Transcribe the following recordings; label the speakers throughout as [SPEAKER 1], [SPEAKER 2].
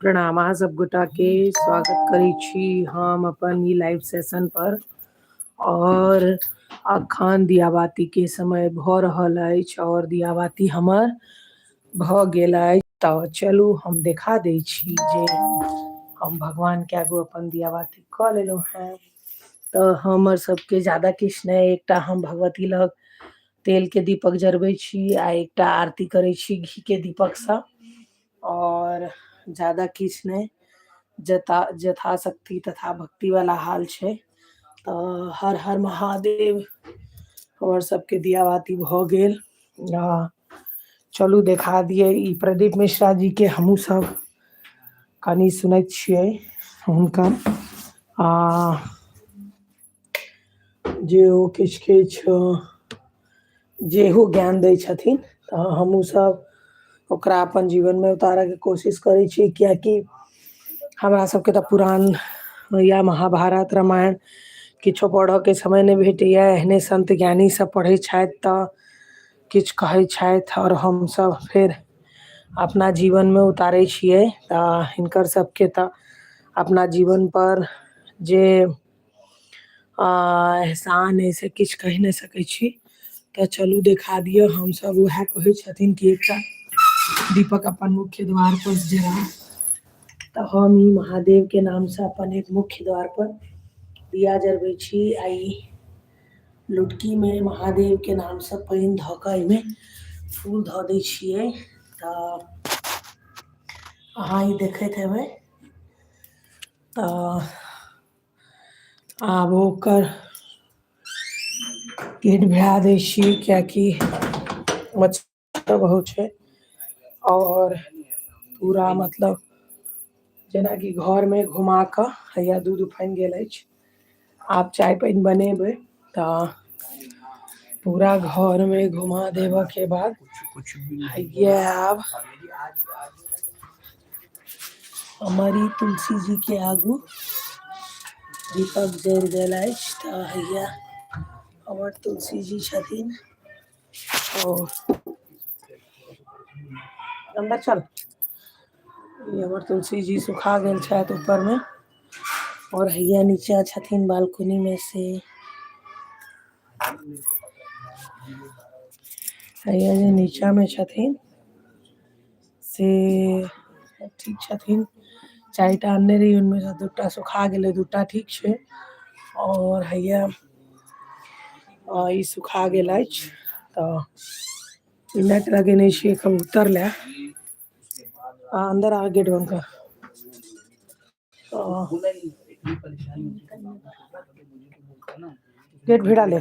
[SPEAKER 1] प्रणाम, अहाँ सब गोटा के स्वागत करै छी हम अपन ई लाइव सेशन पर। और अखन दियाबाती के समय भऽ रहल अछि और दियाबाती हमर भऽ गेल अछि। तऽ चलू हम देखा दै छी जे हम भगवान के आगू अपन दियाबाती कऽ लेलहुँ हेँ। तऽ हमर सबके ज्यादा किछु नहि, एकटा हम भगवती लग तेल के दीपक जरबै छी आ एकटा आरती करै छी घी के दीपकसँ। आओर ज्यादा किछु नहि, जता यथाशक्ति तथा भक्तिवला हाल छै। तऽ हर हर महादेव। हमर सबके दियाबाती भऽ गेल। आ चलू देखा दियै ई प्रदीप मिश्रा जीके हमहूँ सब कनि सुनैत छियै हुनकर। आ जे ओ किछु किछु जेहो ज्ञान दै छथिन तऽ हमहूँ सब ओकरा अपन जीवनमे उतारऽके कोशिश करै छी, किएकि हमरा सबके तऽ पुरान या महाभारत रामायण किछो पढ़ऽके समय नहि भेटैए। एहने सन्त ज्ञानी सब पढ़ै छथि तऽ किछु कहै छथि आओर हमसब फेर अपना जीवनमे उतारै छियै। तऽ हिनकर सबके तऽ अपना जीवनपर जे एहसान अइ से किछु कहि नहि सकै छी। तऽ चलू देखा दिअ, हमसब उएह कहै छथिन कि एकटा दीपक अपन मुख्य द्वार पर जराउ। तऽ हम ई महादेव के नामसँ अपन एक मुख्य द्वार पर दिया जरबै छी आ ई लुटकीमे महादेवके नामसँ पानि धऽ कऽ एहिमे फूल धऽ दै छियै। तऽ अहाँ ई देखैत हेबै। तऽ आब ओकर गेट भिड़ा दै छियै, किएकि मच्छर बहुत छै। आओर पूरा मतलब जेनाकि घरमे घुमा कऽ हैया दूध उफानि गेल अछि, आब चाय पानि बनेबै। तऽ पूरा घरमे घुमा देबऽके बाद हैया आब हमर ई तुलसी जीके आगू दीपक जरि गेल अछि। तऽ हैया हमर तुलसी जी छथिन। ओ अन्दर चल। ई हमर तुलसी जी सुखा गेल छथि ऊपरमे और हैया नीचा छथिन बालकनी में से। हैया जे नीचा में छथिन से ठीक छथिन। चारिटा अनने रही, ओहिमे सँ दूटा सुखा गेलै, दूटा ठीक छै। और हैया ई सुखा गेल अछि। तऽ ई नेट लगेने छियै कबूतर लए। आ अन्दर आ, गेट बंद कर। तऽ गेट भिड़ा ले।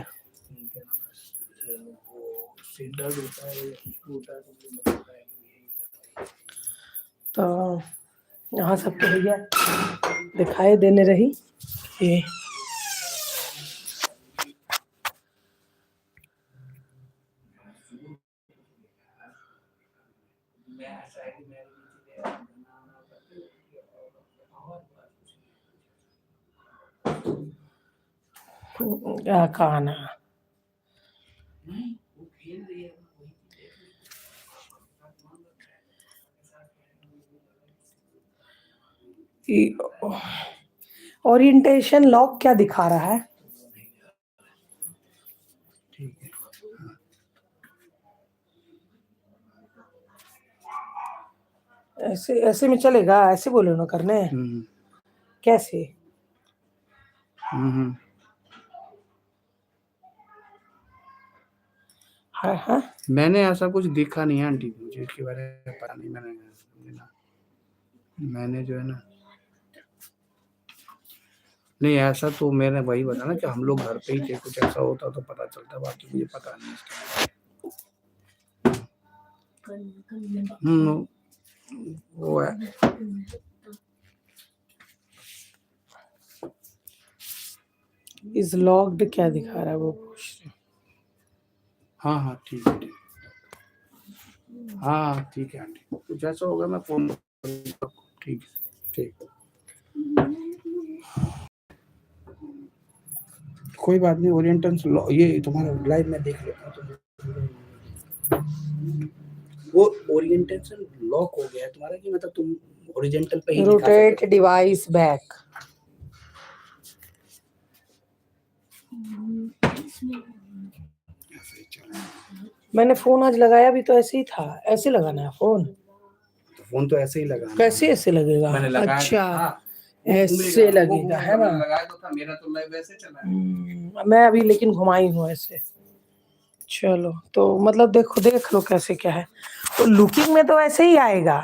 [SPEAKER 1] तऽ अहाँ सबके हैया दिखाई देने रही कि कान ओरिएंटेशन लॉक क्या दिखा रहा है?
[SPEAKER 2] ठीक है।
[SPEAKER 1] ऐसे ऐसे में चलेगा? ऐसे बोलो ना करने। कैसे?
[SPEAKER 2] हम्म।
[SPEAKER 1] हाँ हाँ,
[SPEAKER 2] मैंने ऐसा कुछ देखा नहीं है आंटी, मुझे इसके बारे में पता नहीं। मैंने ना, मैंने जो है ना, नहीं ऐसा तो मैंने वही बताया ना कि हम लोग घर पे ही थे, कुछ ऐसा होता तो पता चलता, बाकी मुझे पता नहीं इसके। हम्म, वो है।
[SPEAKER 1] Is locked क्या दिखा रहा है वो पूछ रहे।
[SPEAKER 2] हाँ हाँ ठीक है, ठीक, हाँ ठीक है आंटी, कुछ ऐसा होगा मैं फोन, ठीक ठीक, कोई बात नहीं। ओरिएंटल ये तुम्हारा लाइव में देख लेता हूँ। वो ओरिएंटेशन लॉक हो गया है तुम्हारा कि मतलब तुम ओरिजेंटल पे ही दिखा
[SPEAKER 1] रोटेट
[SPEAKER 2] सके।
[SPEAKER 1] Device back.
[SPEAKER 2] ऐसे ही चल।
[SPEAKER 1] मैंने फोन आज लगाया भी तो ऐसे ही था। ऐसे लगाना है फोन?
[SPEAKER 2] तो फोन तो ऐसे ही लगाना
[SPEAKER 1] कैसे
[SPEAKER 2] है।
[SPEAKER 1] ऐसे लगेगा?
[SPEAKER 2] मैंने लगाया
[SPEAKER 1] अच्छा,
[SPEAKER 2] था, वो
[SPEAKER 1] ऐसे
[SPEAKER 2] घूमेगा, वो
[SPEAKER 1] लगेगा, है
[SPEAKER 2] घूमेगा,
[SPEAKER 1] ना?
[SPEAKER 2] मैंने लगाया तो था, मेरा तो लाइव ऐसे चला है।
[SPEAKER 1] मैं अभी लेकिन घुमाई हूँ ऐसे। चलो तो मतलब देखो, देख लो कैसे क्या है। तो लुकिंग में तो ऐसे ही आएगा।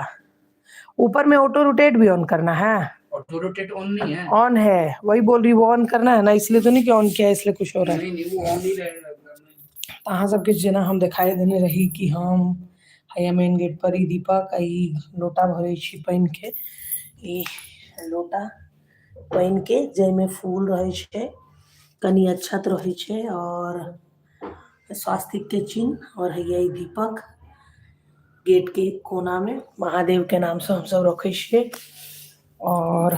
[SPEAKER 1] ऊपर में ऑटो रोटेट भी ऑन करना है।
[SPEAKER 2] ऑटो रोटेट ऑन नहीं है।
[SPEAKER 1] ऑन है, वही बोल रही, वो ऑन करना है ना, इसलिए तो नहीं कि ऑन किया है, इसलिए कुछ हो रहा है।
[SPEAKER 2] नहीं नहीं, वो ऑन ही रहेगा।
[SPEAKER 1] तो अहाँ सबके जेना हम देखाई देने रही कि हम हैया मेन गेट पर ई दीपक आ ई लोटा भरै छी पानि के। ई लोटा पानि के जाहिमे फूल रहै छै, कनि अक्षत रहै छै और स्वास्तिक के चिन्ह। और हैया ई दीपक गेट के कोना में महादेव के नाम से हम सब रखै छियै। और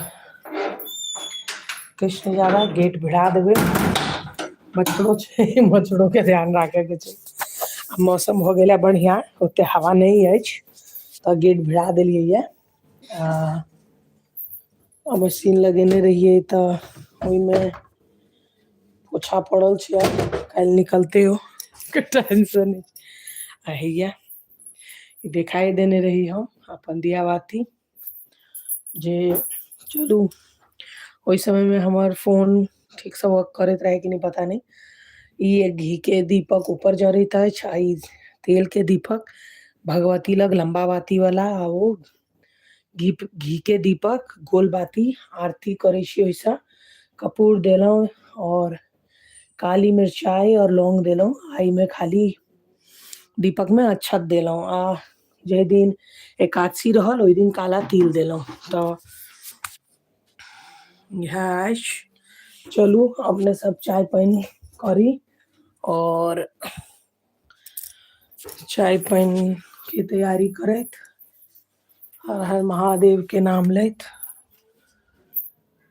[SPEAKER 1] कृष्ण ज्यादा गेट भिड़ा देबै, मच्छरो छै, मच्छरो के ध्यान राखे के छै। आ मौसम हो गेलै बढ़िया, ओते हवा नहीं अछि तऽ गेट भिड़ा देलियै ये। आ मशीन लगेने रहियै तऽ ओहिमे पोछा पड़ल छै, काल्हि निकलते हो के टेंशन। आ हैया देखाई देने रही हम अपन दियाबाती जे चलू ओहि समय में हमर फोन ठीक से वर्क करैत रहे कि नहीं पता नहीं। ई एक घी के दीपक ऊपर जरैत अछि आ ई तेल के दीपक भगवती लग लंबा बाती वाला, आ ओ घी के दीपक गोल बाती आरती करै छी ओहिसँ। कपूर देलहुँ और काली मिरचाई और लौंग देलहुँ, आ एहिमे खाली दीपक में अक्षत देलहुँ। आ जाहि दिन एकादशी रहल ओहि दिन काला तिल देलहुँ। तऽ इएह अछि। चलू अपने सब चाय पानि करी और चाय पानि के तैयारी करैत हर हर महादेव के नाम लैत।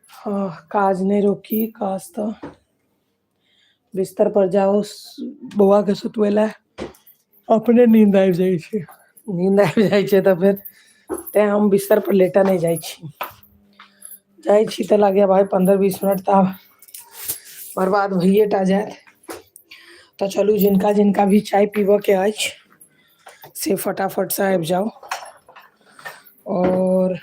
[SPEAKER 1] हाँ, काज नहीं रोकी, काज तो बिस्तर पर जाओ, बौआ के सुतबै ला अपने नींद आबि जाइ छै। नींद आबि जाइ छै तऽ फेर तैं हम बिस्तर पर लेटऽ नहि जाइ छी। जाइ छी तऽ लागैया भाइ 15-20 मिनट तऽ आब बर्बाद भइए टा जायत। तऽ चलू जिनका जिनका भी चाय पीबऽ के अछि से फटाफट से आबि जाउ। और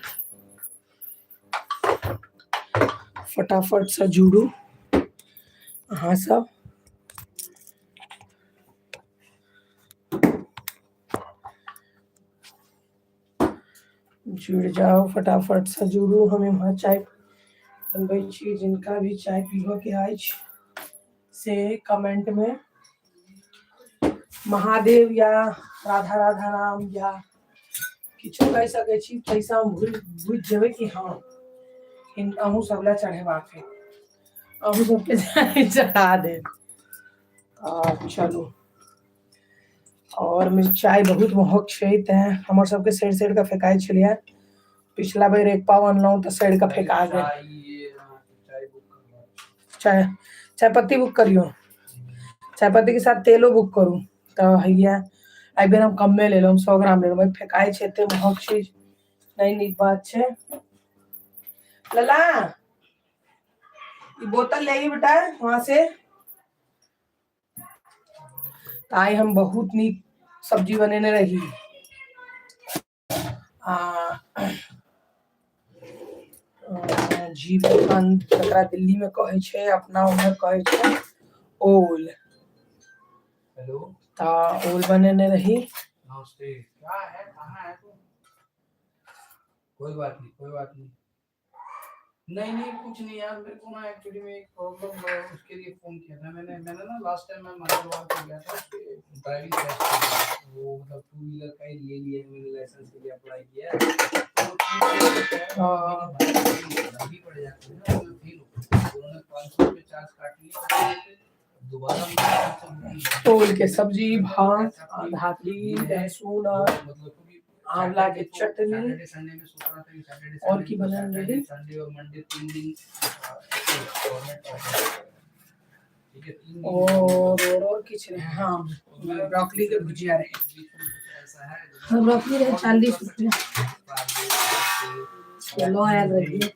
[SPEAKER 1] फटाफट से जुड़ू अहाँ सब। जुड़ जाओ, फटाफट से जुड़ू। हम इम्हर चाय बनबै छी। जिनका भी चाय पीबऽ के अछि से कमेंट में महादेव या राधा राधा राम या किछो कहि सकै छी, ताहिसँ हम बुझि जेबै कि हँ अहूँ सब लए चढ़ेबाक है, अहूँ सबके चढ़ा देब। चलू। और मिरचाइ बहुत महग छै, तैं हमर सबके सड़ि सड़ि कऽ फेकाइ छलैए। पिछला बेर 1 पाव अनलहुँ तऽ सड़ि कऽ फेका गेल। चाय चाय पत्ती बुक करियौ, चाय पत्ती के साथ तेलो बुक करू। तऽ हैया एहि बेर हम कमे लेलहुँ, हम 100 ग्राम लेलहुँ। फेकाइ छै, एते महग छै, नहि नीक बात छै। लला ई बोतल ले आई बेटा वहां से। तऽ आइ हम बहुत नीक सब्जी बनेने रही। आ जीप जकरा दिल्ली में कहै छै, अपना उधर कहै छै ओल।
[SPEAKER 2] हेलो।
[SPEAKER 1] तऽ ओल बनेने रही।
[SPEAKER 2] नमस्ते। क्या है, कहाँ है तू? कोई बात नहीं, कोई बात नहीं। नहीं नहीं कुछ नहीं यार, मेरे को ना एक्चुअली में एक प्रॉब्लम है, उसके लिए फोन किया था मैंने। मैंने ना लास्ट टाइम मैं मंगलवार को गया था उसके ड्राइविंग टेस्ट के लिए। वो मतलब 2 व्हीलर का ही ले लिया है मैंने, लाइसेंस के लिए अप्लाई किया है। तो
[SPEAKER 1] हाँ।
[SPEAKER 2] लंबी पड़ जाती है ना, तो फेल हो गया। उन्होंने 500 रुपये चार्ज काट लिए, दोबारा मुझे 500 रुपये
[SPEAKER 1] ओल के सब्जी, भात, धातरी, लहसुन और
[SPEAKER 2] मतलब क्योंकि
[SPEAKER 1] आंवला के चटनी।
[SPEAKER 2] सैटरडे संडे में सोच रहा था कि सैटरडे
[SPEAKER 1] और
[SPEAKER 2] संडे
[SPEAKER 1] की
[SPEAKER 2] तो
[SPEAKER 1] बनाने
[SPEAKER 2] सैटरडे
[SPEAKER 1] रही?
[SPEAKER 2] संडे और मंडे 3 दिन गवर्नमेंट ऑफ है। ठीक है, 3 दिन
[SPEAKER 1] और किछ रहे? हाँ, ब्रोकली के भुजिया रहे। हम रखने रहे 40 रुपया लऽ आयल रहियै।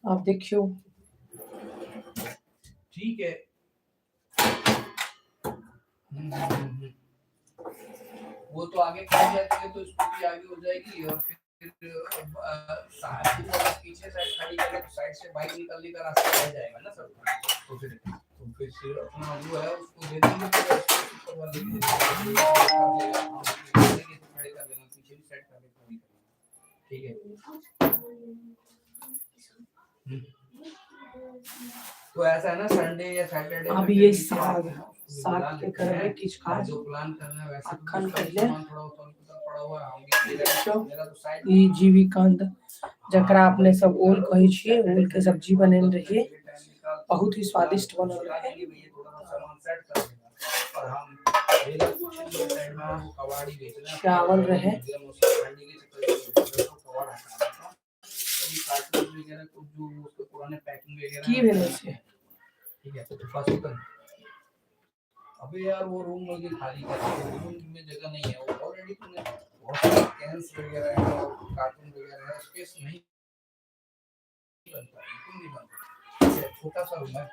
[SPEAKER 1] आब देखियौ।
[SPEAKER 2] ठीक है। वो तो आगे खड़ी जाती है तो स्कूटी आगे हो जाएगी और फिर पीछे साइड खड़ी करें तो साइड से बाइक निकलने का रास्ता रह जाएगा ना सर। तो फिर सिर्फ अपना जो है उसको दे देंगे, फिर उसको करवा देंगे, खड़े कर देना, पीछे भी साइड कर देना। ठीक है। तो ऐसा है ना, संडे या सैटरडे।
[SPEAKER 1] अभी ये साग साग के करबै किछु काज।
[SPEAKER 2] जो प्लान करना है वैसे।
[SPEAKER 1] अखन पहिले
[SPEAKER 2] थोड़ा पड़ा हुआ है। मेरा तो साइड
[SPEAKER 1] ई जीवीकांत, जकरा अपने सब ओल कहै छियै, ओल के सब्जी बनेने रहियै। बहुत ही स्वादिष्ट बनल रहे। चावल रहे। की भेलै से?
[SPEAKER 2] ठीक है, तो अबे यार, वो रूम मुझे खाली कर, रूम में जगह नहीं है। वो ऑलरेडी तुमने बहुत सारे कैंस वगैरह है और कार्टून वगैरह है, स्पेस नहीं बनता, बिल्कुल नहीं बनता। छोटा सा रूम है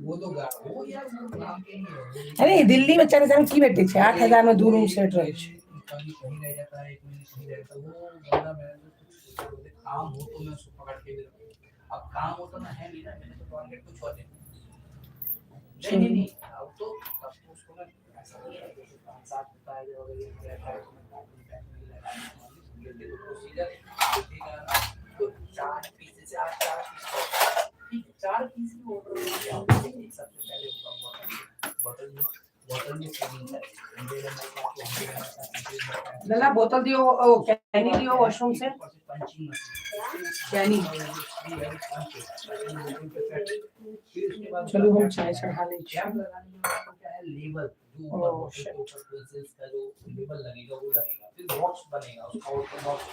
[SPEAKER 2] वो तो वो यार, वो नाम के नहीं है।
[SPEAKER 1] अरे, दिल्ली में 4000 में की भेटै छै? 8000 में दू रूम सेट रहै छै।
[SPEAKER 2] कभी कहीं रह जाता है, एक महीने कहीं रहता है। वो बंदा मैंने तो काम हो तो मैं उसको पकड़ के भी रखूं। अब काम हो तो ना है नहीं ना, मैंने तो टारगेट कुछ और देना। नहीं नहीं नहीं, अब तो उसको मैं ऐसा नहीं है, जैसे पाँच सात होता है, जब अगर ये रहता है तो मैं कार्टून पैक नहीं लगाता। देखो, प्रोसीजर देखेगा ना तो चार पीस, जैसे आज चार पीस, ठीक है, चार पीस भी ऑर्डर हो गया। सबसे पहले होगा बॉटल, बॉटल में, बॉटल में सीलिंग करेंगे, 100 ml का, 200 ml का।
[SPEAKER 1] लला, बोतल दियो, ओ कैनी दियो वॉशरूम से।
[SPEAKER 2] Punching machine.
[SPEAKER 1] कैनी। चलू, हम चाय चढ़ा लै छी।
[SPEAKER 2] कैप लगाने के बाद तो क्या है, लेबल जो ऊपर
[SPEAKER 1] Oh,
[SPEAKER 2] बॉटल के
[SPEAKER 1] shit.
[SPEAKER 2] ऊपर पेंसिल्स का जो लेबल लगेगा, वो लगेगा। फिर बॉक्स बनेगा उसका, ऑटो बॉक्स,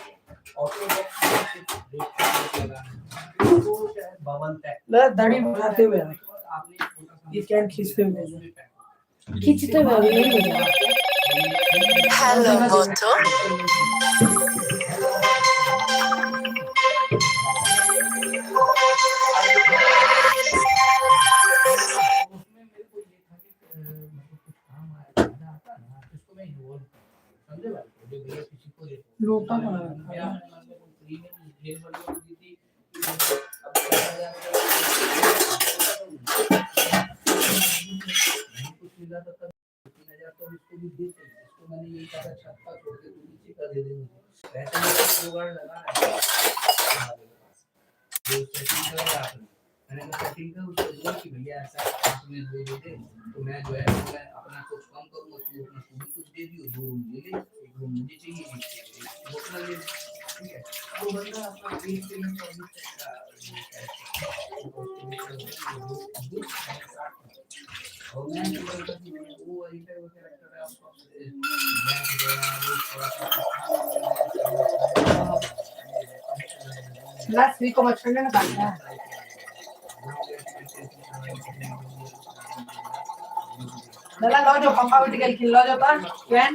[SPEAKER 2] ऑटो बॉक्स में फिर रेट लगाना है। फिर वो क्या है, बबल पैक।
[SPEAKER 1] लला, दड़ी उठाते हुए आए।
[SPEAKER 2] आपने एक छोटा सा
[SPEAKER 1] ये can खींचते हुए भेजो।
[SPEAKER 2] उसमें पैक होगा।
[SPEAKER 1] खींचते हुए अभी नहीं भेजा।
[SPEAKER 3] Hello, Moto.
[SPEAKER 2] उसमें मेरे को ये था कि मतलब कुछ काम आया, ज्यादा आता ना तो इसको मैं इन्वॉल्व, समझे बात को? जो भैया किसी को देखो
[SPEAKER 1] लोटा कहाँ रखा
[SPEAKER 2] मेरा
[SPEAKER 1] है?
[SPEAKER 2] अपने मन में कोई फ्री में नहीं ढेर बढ़िया होती थी कि अब 4000 रुपये नहीं कुछ मिला था तब 3000 तो इसको भी देते। इसको मैंने यही कहा था, छत का छोड़ के तू नीचे का दे दे मुझे। वैसे मैं जुगाड़ लगा रहा है हमारे पास जो सेटिंग कर रहा आपने। मैंने कहा सेटिंग कर, उसको बोल कि भैया ऐसा आपने दो दे दे तो मैं जो है मैं अपना कुछ कम करूंगा, तू अपना तू भी कुछ दे दियो। दो रूम ले ले, एक रूम मुझे चाहिए, एक वो अपना ले ले। ठीक है, वो बंदा अपना 20 से 24 तक का वो और मैं तो बोलता कि वो वही पे वो कैरेक्टर है उसको, बैंक गया वो थोड़ा सा।
[SPEAKER 1] ला, श्री को मच्छर ने काटा है। लला, लो जो पापा उठ गेलखिन, लो जो तऽ can.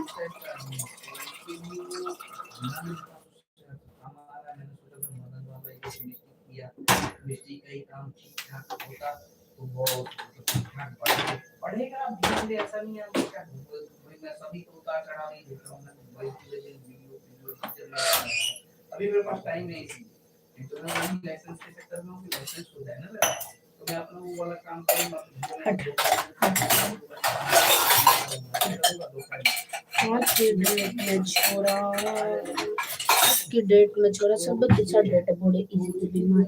[SPEAKER 2] मिस्त्री का ही काम ठीक ठाक होता तो बहुत ठीक ठाक बढ़ेगा धीरे धीरे। ऐसा नहीं है क्या भाई, मैं सभी को उतार चढ़ाव नहीं देख रहा हूँ। मैं मोबाइल की वजह से वीडियो वीडियो चल रहा है। अभी मेरे पास टाइम नहीं थी, नहीं तो मैं वही लाइसेंस के चक्कर में हूँ कि लाइसेंस हो जाए ना मेरा तो मैं अपना वो वाला काम करूँगा।
[SPEAKER 1] हट।
[SPEAKER 4] आज की डेट में छोरा, आज की डेट में छोरा सब के साथ डेट बड़े इजीली बीमार।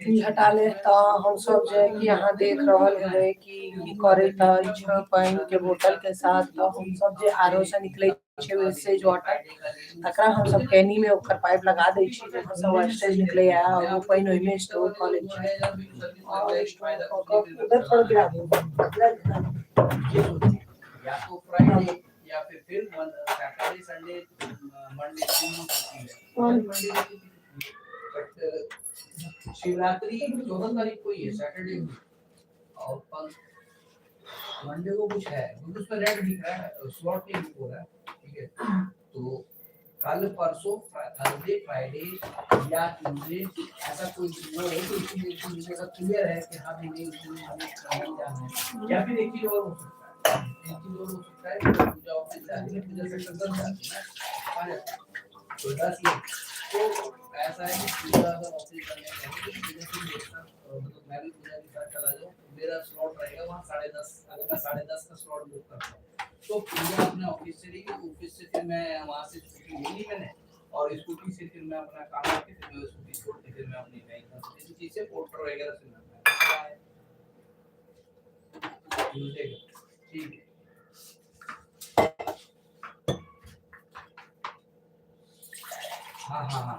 [SPEAKER 1] ई हटा ले। तऽ हमसब जे कि अहाँ देख रहल हेबै कि की करैत अछि पानि के बोतल के साथ। तऽ हमसब जे आर ओ से निकले छै वेस्टेज वाटर, तकरा हमसब कैनी में ओकर पाइप लगा दै छी, जहाँ वेस्टेज निकलैया और ओ पानि ओहिमे स्टोर कऽ लै छी और स्टोर कऽ कऽ उधर थोड़ा गिरा दियौ, गिरा दियौ।
[SPEAKER 2] या तो फ्राइडे या फिर सैटरडे, संडे, मंडे तीनों छुट्टी है। मंडे की छुट्टी है, बट शिवरात्रि 14 तारीख को ही है, सैटरडे को, और मंडे को कुछ है क्योंकि उसमें रेड दिख रहा है, स्लॉट नहीं बुक हो रहा है। ठीक है, तो कल परसों थर्सडे, फ्राइडे या ट्यूसडे ऐसा कोई वो है तो इसी डेट को मुझे अगर क्लियर है कि हाँ भाई नहीं उस दिन हमें कहीं जाना है, या फिर एक चीज और हो सकता है, एक चीज और हो सकता है कि पूजा ऑफिस जाती है, पूजा सेक्टर 10 जाती है ना, तो 10 ये तो ऐसा है कि पूजा अगर ऑफिस जाने का है तो पूजा से मेरे साथ, मतलब मैं भी पूजा के साथ चला जाऊँ, मेरा स्लॉट रहेगा वहाँ 10:30। अगर मैं 10:30 का स्लॉट बुक करता हूँ तो पूजा अपने ऑफिस से लेगी, ऑफिस से फिर मैं वहाँ से स्कूटी ले ली मैंने, और स्कूटी से फिर मैं अपना काम करके फिर मैं स्कूटी छोड़ के फिर मैं अपनी किसी चीज से पोर्टर वगैरह से मैं ट्यूसडे का। ठीक है, हाँ हाँ हाँ,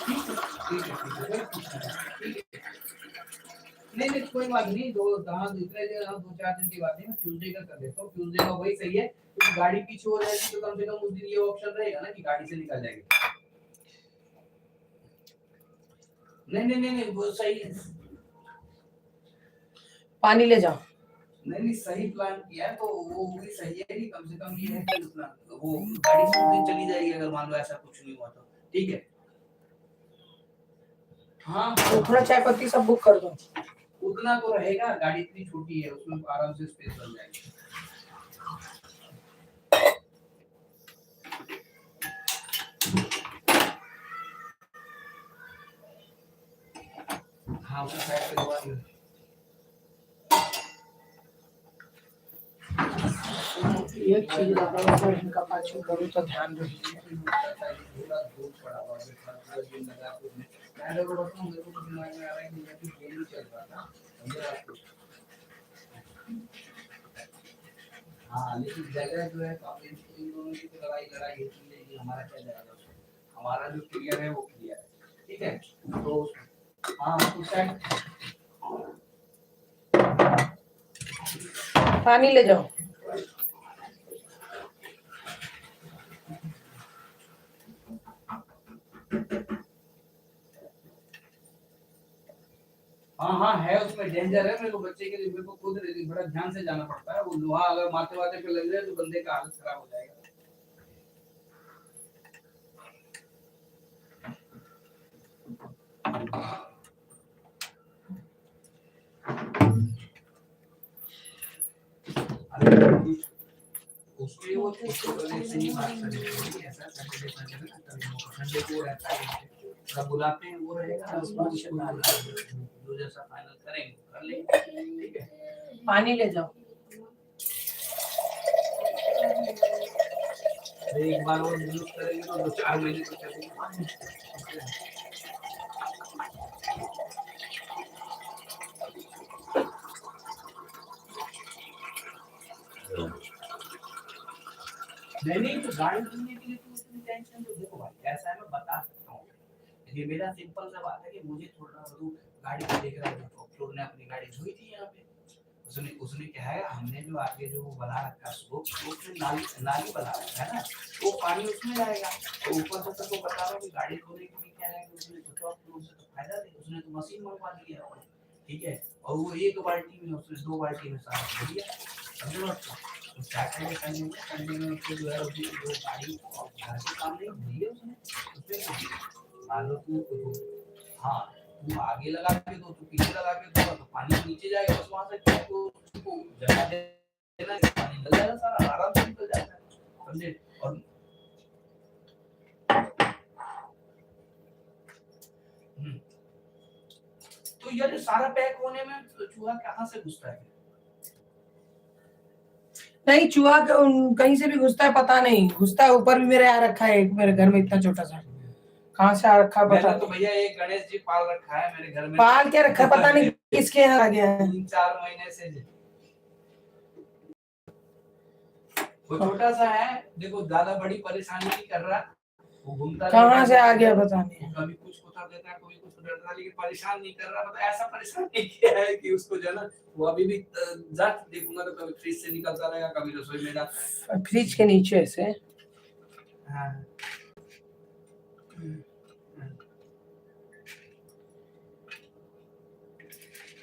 [SPEAKER 2] ठीक है ठीक है ठीक है, ठीक है। नहीं नहीं कोई बात नहीं, दो हाँ इतने दिन, हाँ, 2-4 दिन की बात नहीं, मैं ट्यूसडे का कर लेता हूँ। ट्यूसडे का वही सही है क्योंकि गाड़ी पीछे हो जाएगी तो कम से कम उस दिन ये ऑप्शन रहेगा ना कि गाड़ी से निकल जाएगी। नहीं नहीं नहीं नहीं वो सही है।
[SPEAKER 1] पानी ले जाओ।
[SPEAKER 2] नहीं नहीं सही प्लान किया है तो वो भी सही है कि कम से कम ये है कि उतना वो गाड़ी से उस दिन चली जाएगी अगर मान लो ऐसा कुछ नहीं हुआ तो। ठीक है, हाँ
[SPEAKER 1] तो थोड़ा चाय पत्ती सब बुक कर दो।
[SPEAKER 2] उतना तो रहेगा, गाड़ी इतनी छोटी है उसमें आराम से स्पेस बन जाएगी। हाँ वो साइड पे दबा दियो।
[SPEAKER 1] एक चीज अगर ओकर हिनका पाछू करू तऽ ध्यान रहै छै।
[SPEAKER 2] पूरा धूप पड़ा हुआ है, पूरा दिन लगा के उसमें। मैं देखो बताऊं, मेरे को तो दिमाग में आ रहा है कि मैं भी गेम ही चल रहा था, समझे आप को? हाँ लेकिन जगह जो है काफी, इन दोनों की तो लड़ाई लड़ाई होती है कि हमारा क्या जाएगा उसमें, हमारा जो क्लियर है वो क्लियर है। ठीक है, तो हाँ तो शायद
[SPEAKER 1] पानी ले जाओ।
[SPEAKER 2] हाँ हाँ है उसमें डेंजर है, मेरे को बच्चे के लिए मेरे को खुद बड़ा ध्यान से जाना पड़ता है। वो लोहा अगर माथे वाथे पे लग जाए तो बंदे का हालत खराब हो जाएगा। अरे उसके वो उसको से ही बात करेंगे, ऐसा सैटरडे संडे ना तभी संडे को रहता है, सब बुलाते हैं वो रहेगा, जो जैसा फाइनल करेंगे कर लेंगे। ठीक है,
[SPEAKER 1] पानी ले जाओ।
[SPEAKER 2] एक बार वो यूज करेंगे तो 2-4 महीने तो चलेगा। नहीं नहीं तो गाड़ी धुलने के लिए तो इतनी टेंशन तो देखो भाई, ऐसा है मैं बता सकता हूँ, ये मेरा सिंपल सा बात है कि मुझे थोड़ा वो गाड़ी को देख रहा है, टॉप फ्लोर ने अपनी गाड़ी धोई थी यहाँ पे, उसने उसने क्या है हमने जो आगे जो वो बना रखा है स्लोप, स्लोप में नाली नाली बना रखा है ना, वो पानी उसमें जाएगा। तो ऊपर से सबको बता रहा हूँ कि गाड़ी धोने के लिए क्या है कि उसने तो टॉप फ्लोर से तो फायदा नहीं, उसने तो मशीन मंगवा दी है और ठीक है, और वो एक बाल्टी में उसने 2 बाल्टी में सारा धो दिया, समझो बात को। तो सैटरडे संडे में संडे में उसको जो है उसने जो गाड़ी और घर के काम नहीं धोई है उसने, उसने मान लो तू हाँ तू आगे लगा के दो, तू पीछे लगा के दो तो पानी नीचे जाएगा, बस वहां से उसको जगा देना, पानी निकल जाएगा सारा, आराम से निकल जाता है, समझे। और तो यार सारा पैक होने में चूहा कहाँ से घुसता है?
[SPEAKER 1] नहीं चूहा कहीं से भी घुसता है, पता नहीं घुसता है। ऊपर भी मेरे आ रखा है एक, मेरे घर में इतना छोटा सा, कहाँ से आ रखा है पता
[SPEAKER 2] तो भैया एक गणेश जी पाल रखा है मेरे घर में,
[SPEAKER 1] पाल क्या रखा है पता नहीं किसके यहाँ आ गया है।
[SPEAKER 2] 3-4 महीने से वो छोटा सा है, देखो ज्यादा बड़ी परेशानी नहीं कर रहा, वो घूमता
[SPEAKER 1] कहाँ
[SPEAKER 2] रहता
[SPEAKER 1] से
[SPEAKER 2] है,
[SPEAKER 1] आ गया पता नहीं।
[SPEAKER 2] कभी कुछ उतर देता है, कभी कुछ उतर देता है, लेकिन परेशान नहीं कर रहा। मतलब ऐसा परेशान नहीं किया है कि उसको जो है ना वो अभी भी जाके देखूंगा तो कभी फ्रिज से निकलता रहेगा, कभी रसोई में जाता है।
[SPEAKER 1] फ्रिज के नीचे से।
[SPEAKER 2] हाँ।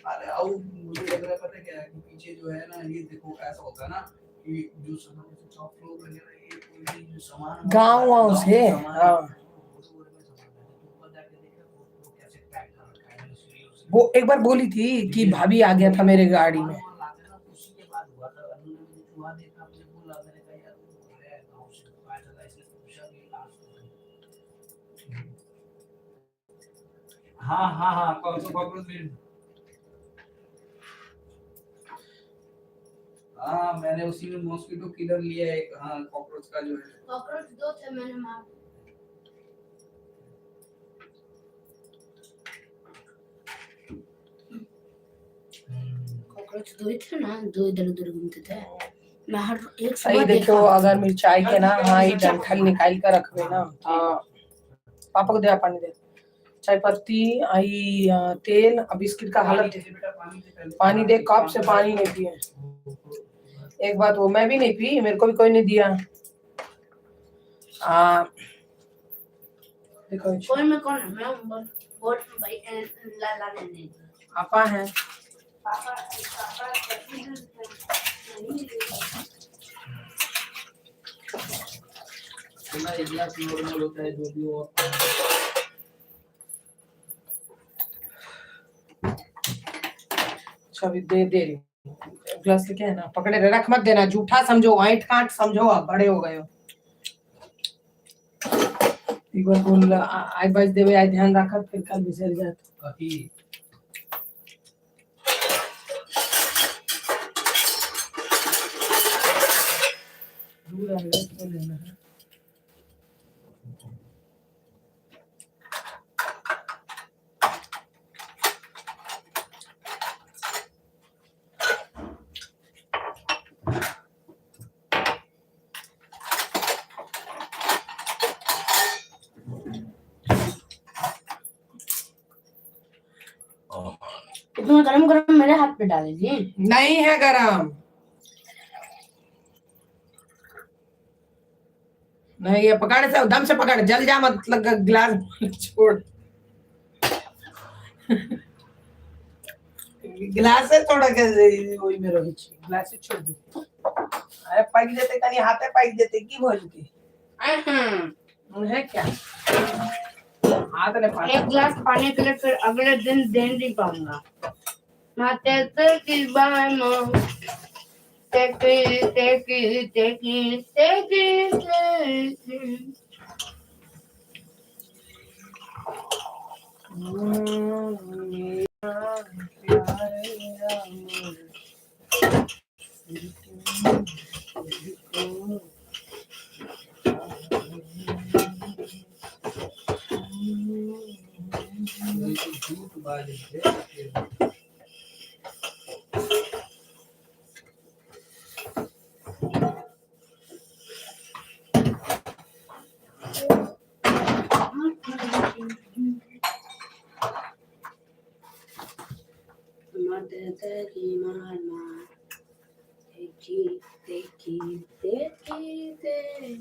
[SPEAKER 2] अरे आओ, मुझे लग रहा है पता क्या है कि पीछे जो है ना, ये देखो ऐसा होता है ना कि जो सामान जैसे टॉप फ्लोर वगैरह, ये कोई भी जो सामान
[SPEAKER 1] गाँव वाँव से,
[SPEAKER 2] सामान
[SPEAKER 1] हाँ।
[SPEAKER 2] बोरे बोरे में सामान रहता है। तो ऊपर जाके देखा वो कैसे पैक कर रखा है सीढ़ियों से।
[SPEAKER 1] वो एक बार बोली थी कि भाभी आ गया था मेरे गाड़ी में।
[SPEAKER 2] सामान लाते ना, उसी के बाद हुआ था। अनु ने मुझे चूहा देखा, मुझे बोला, मैंने कहा यार वो है गाँव से आया था, इसने पूछा भी लास्ट में। हाँ हाँ हाँ, कौन सा कॉकरोच भी? हाँ, मैंने उसी में मॉस्किटो किलर लिया एक, हाँ कॉकरोच का जो है।
[SPEAKER 4] कॉकरोच दो थे, मैंने मार। कॉकरोच दो ही थे ना, दो इधर उधर घूमते थे। मैं हर एक
[SPEAKER 1] सही
[SPEAKER 4] सुबह
[SPEAKER 1] देखियो,
[SPEAKER 4] देखा।
[SPEAKER 1] अगर मिर्चाई के ना, हाँ ये डंठल निकाल कर रखबे ना, तो पापा को दे, पानी दे, चाय पत्ती आई, तेल और बिस्किट का हालत।
[SPEAKER 2] पानी दे बेटा, पानी दे पहले।
[SPEAKER 1] पानी दे, कप से पानी नहीं पिए। एक बात वो मैं भी नहीं पी, मेरे को भी कोई नहीं दिया। आ, देखो।
[SPEAKER 4] कौन में कौन है? मैं बोल भाई, लाला ने नहीं।
[SPEAKER 1] आपा है।
[SPEAKER 4] पापा पापा नहीं।
[SPEAKER 2] तो ना एक गिलास नॉर्मल होता है जो भी हो।
[SPEAKER 1] अच्छा अभी दे दे रही हूँ। ग्लास लेके है ना, पकड़े रहे, रख मत देना, जूठा समझो, ऐंठ काट समझो, आप बड़े हो गए हो। एक बार बोल, आइ बज देवे, आइ ध्यान रखत, फिर कल बिसर जात।
[SPEAKER 2] अभी
[SPEAKER 1] दूध आ गया तो लेना है।
[SPEAKER 4] इतना गरम गरम मेरे हाथ पे डाल दीजिए।
[SPEAKER 1] नहीं है गरम, नहीं ये पकड़ से, दम से पकड़, जल जा मत, लग गिलास छोड़, गिलास से थोड़ा के ओई में रही छी, गिलास से छोड़ दे। अरे पाकि जेते, कनी हाथे पाकि जेते, की भऽ जेतै है क्या हाथ ने पाकि।
[SPEAKER 4] एक गिलास पानी के लिए फिर अगले दिन दे नहीं पाऊंगा। मैं तेरे की बानो तेकी तेकी तेकी तेकी तेकी।
[SPEAKER 1] मेरा प्यार मेरा तुझको।
[SPEAKER 2] वही तो झूठ बाजे थे।
[SPEAKER 4] मैं तेरी माना तेकी तेकी तेकी तेकी।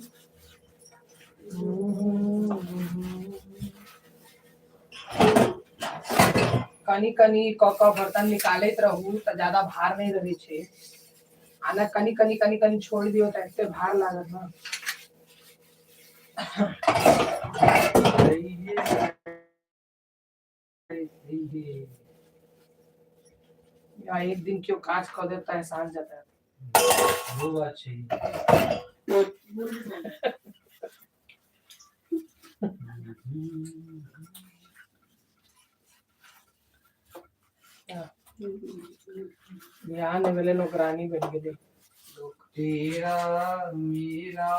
[SPEAKER 1] कनी कनी क क बर्तन निकालैत रहू तऽ ज्यादा भार नहीं रहै छै, आ न कनी कनी कनी कनी छोड़ि दियौ तऽ एते भार लागत ना।
[SPEAKER 2] सही है, सही है।
[SPEAKER 1] या एक दिन केओ काज कऽ देत तऽ एहसान जतायत।
[SPEAKER 2] वो बात सही है।
[SPEAKER 1] बियाह नहि भेलै, नौकरानी बनि गेलै लोक।
[SPEAKER 2] तेरा मेरा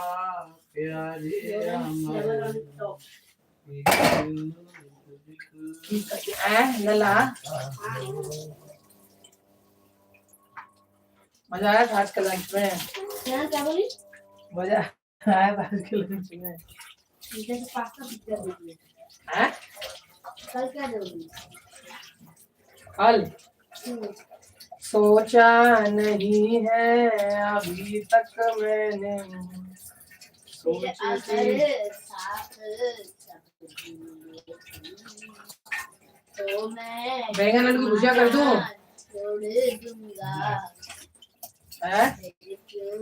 [SPEAKER 2] प्यारे अमर
[SPEAKER 1] की कही ऐ लला, मजा आया था आज के लंच में?
[SPEAKER 4] क्या क्या बोली?
[SPEAKER 1] मजा आया था आज के लंच में?
[SPEAKER 4] जैसे पास्ता पिज्जा दोगी।
[SPEAKER 1] हैं?
[SPEAKER 4] कल क्या दोगी?
[SPEAKER 1] कल सोचा नहीं है अभी तक मैंने, सोची थी।
[SPEAKER 4] साथ तो मैं
[SPEAKER 1] बैंगन आलू की भुजिया कर दूं?
[SPEAKER 4] छोड़ दूंगा।
[SPEAKER 1] हैं?
[SPEAKER 4] क्यों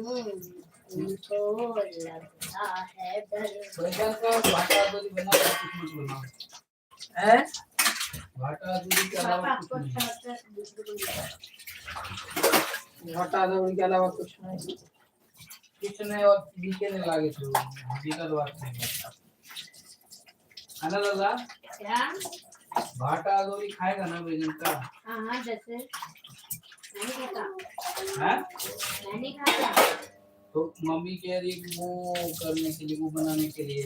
[SPEAKER 4] उनको लगता है डर।
[SPEAKER 2] बैंगन का भाटा आदूरी बना, और कुछ मत बनाओ।
[SPEAKER 1] हैं?
[SPEAKER 2] भाटा आदूरी के अलावा
[SPEAKER 4] पापा
[SPEAKER 2] कुछ
[SPEAKER 4] आपको
[SPEAKER 2] नहीं।
[SPEAKER 4] अच्छा लगता है दूसरे को नहीं।
[SPEAKER 1] घाटा दौड़ के अलावा कुछ नहीं।
[SPEAKER 2] कुछ नहीं और बीके नहीं लागे थे, हकीकत बात नहीं है। है ना दादा?
[SPEAKER 4] क्या?
[SPEAKER 2] भाटा आदूरी खाएगा ना बैंगन का?
[SPEAKER 4] हाँ हाँ, जैसे मैं नहीं खाता।
[SPEAKER 2] हैं?
[SPEAKER 4] मैं नहीं खाता।
[SPEAKER 2] तो मम्मी कह रही है कि वो करने के लिए, वो बनाने के लिए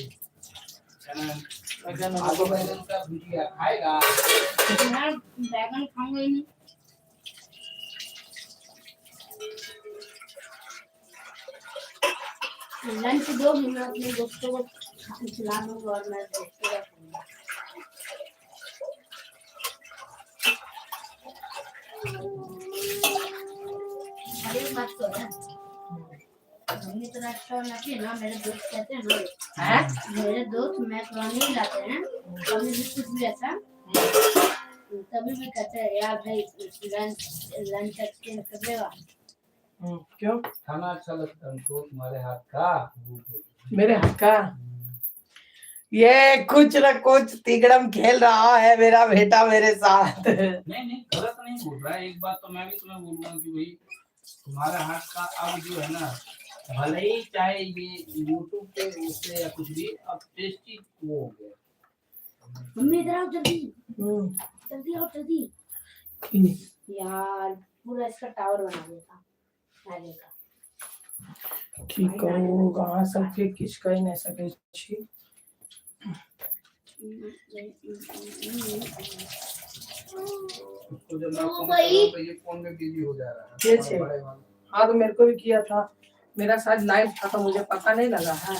[SPEAKER 2] है ना,
[SPEAKER 1] बैंगन
[SPEAKER 2] आलू बैंगन का भुजिया खाएगा?
[SPEAKER 4] मैं बैगन खाऊंगा ही नहीं। लंच दोगी, मैं अपने दोस्तों को खिला दूंगा और मैं दोस्तों का खाऊंगा। अरे बात तो है, मम्मी तो रेस्टोरेंट आती है ना, मेरे दोस्त कहते हैं ना,
[SPEAKER 1] हैं?
[SPEAKER 4] मेरे दोस्त मैक्रोनी लाते हैं, कभी भी कुछ भी ऐसा तभी भी कहते हैं यार भाई लंच लंच एक्सचेंज कर लेगा।
[SPEAKER 1] क्यों?
[SPEAKER 2] खाना अच्छा लगता है उनको तुम्हारे हाथ का।
[SPEAKER 1] मेरे हाथ का? ये कुछ न कुछ तिगड़म खेल रहा है मेरा बेटा मेरे साथ।
[SPEAKER 2] नहीं नहीं, गलत नहीं बोल रहा है। एक बात तो मैं भी तुम्हें बोलूंगा कि भाई तुम्हारे हाथ का अब जो है ना, भले ही चाहे ये यूट्यूब पे उससे या कुछ भी, अब टेस्टी वो हो गया।
[SPEAKER 4] मम्मी इधर आओ जल्दी, जल्दी आओ जल्दी। यार पूरा इसका टावर बना देता नारियल का।
[SPEAKER 1] की कहू, अहाँ सबके किछु कहि नहि सकै छी।
[SPEAKER 2] उसको जब मैं
[SPEAKER 4] ओ
[SPEAKER 2] फोन
[SPEAKER 4] भाई।
[SPEAKER 2] कर रहा हूं तो ये फोन में बिजी हो जा रहा है।
[SPEAKER 1] ये छे।
[SPEAKER 2] बड़े वाला।
[SPEAKER 1] हाँ तो मेरे को भी किया था, मेरा शायद लाइव था तो मुझे पता नहीं लगा है।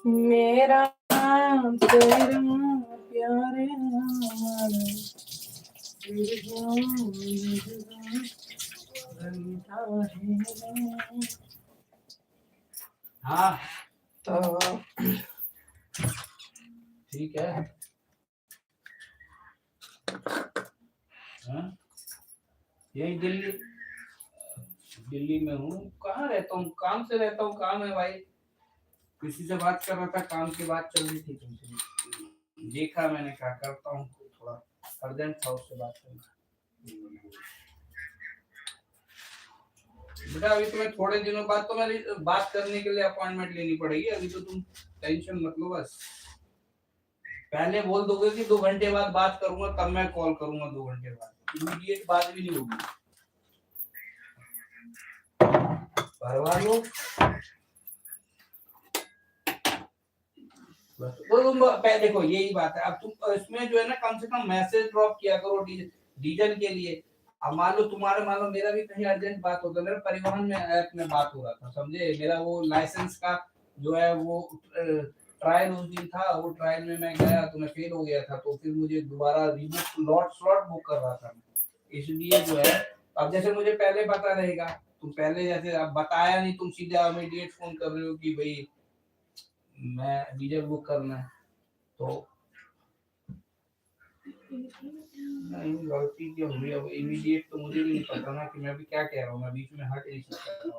[SPEAKER 1] मेरा तेरा प्यार हमारा, फिर क्यों बनता है।
[SPEAKER 2] हाँ
[SPEAKER 1] तो
[SPEAKER 2] ठीक है। हाँ? यही दिल्ली, दिल्ली में हूँ। कहाँ रहता हूँ? काम से रहता हूँ, काम है भाई। किसी से बात कर रहा था, काम की बात चल रही थी तुमसे। देखा मैंने, कहा करता हूँ, थोड़ा अर्जेंट था उससे बात करना। बेटा अभी तुम्हें थोड़े दिनों बाद तो मेरी बात करने के लिए अपॉइंटमेंट लेनी पड़ेगी। अभी तो तुम टेंशन मत लो, बस पहले बोल दोगे कि 2 घंटे बाद बात करूंगा, तब मैं कॉल करूंगा 2 घंटे बाद। इमीडिएट बात भी नहीं होगी। भरवा लो बस। तो तुम पहले देखो, यही बात है। अब तुम इसमें जो है ना, कम से कम मैसेज ड्रॉप किया करो डीजल के लिए। अब मान लो तुम्हारे, मान लो मेरा भी कहीं अर्जेंट बात होता है, मेरा परिवहन में ऐप में बात हो रहा था, समझे? मेरा वो लाइसेंस का जो है वो ट्रायल उस दिन था, वो ट्रायल में मैं गया तो मैं फेल हो गया था, तो फिर मुझे दोबारा रीबुक लॉट स्लॉट बुक कर रहा था मैं। इसलिए जो है अब जैसे मुझे पहले पता रहेगा, तुम पहले जैसे अब बताया नहीं, तुम सीधा इमीडिएट फोन कर रहे हो कि भाई मैं डीजल बुक करना है, तो नहीं गलती क्या हुई? अब इमीडिएट तो मुझे भी नहीं पता ना कि मैं अभी क्या कह रहा हूँ, मैं बीच में हट नहीं सकता।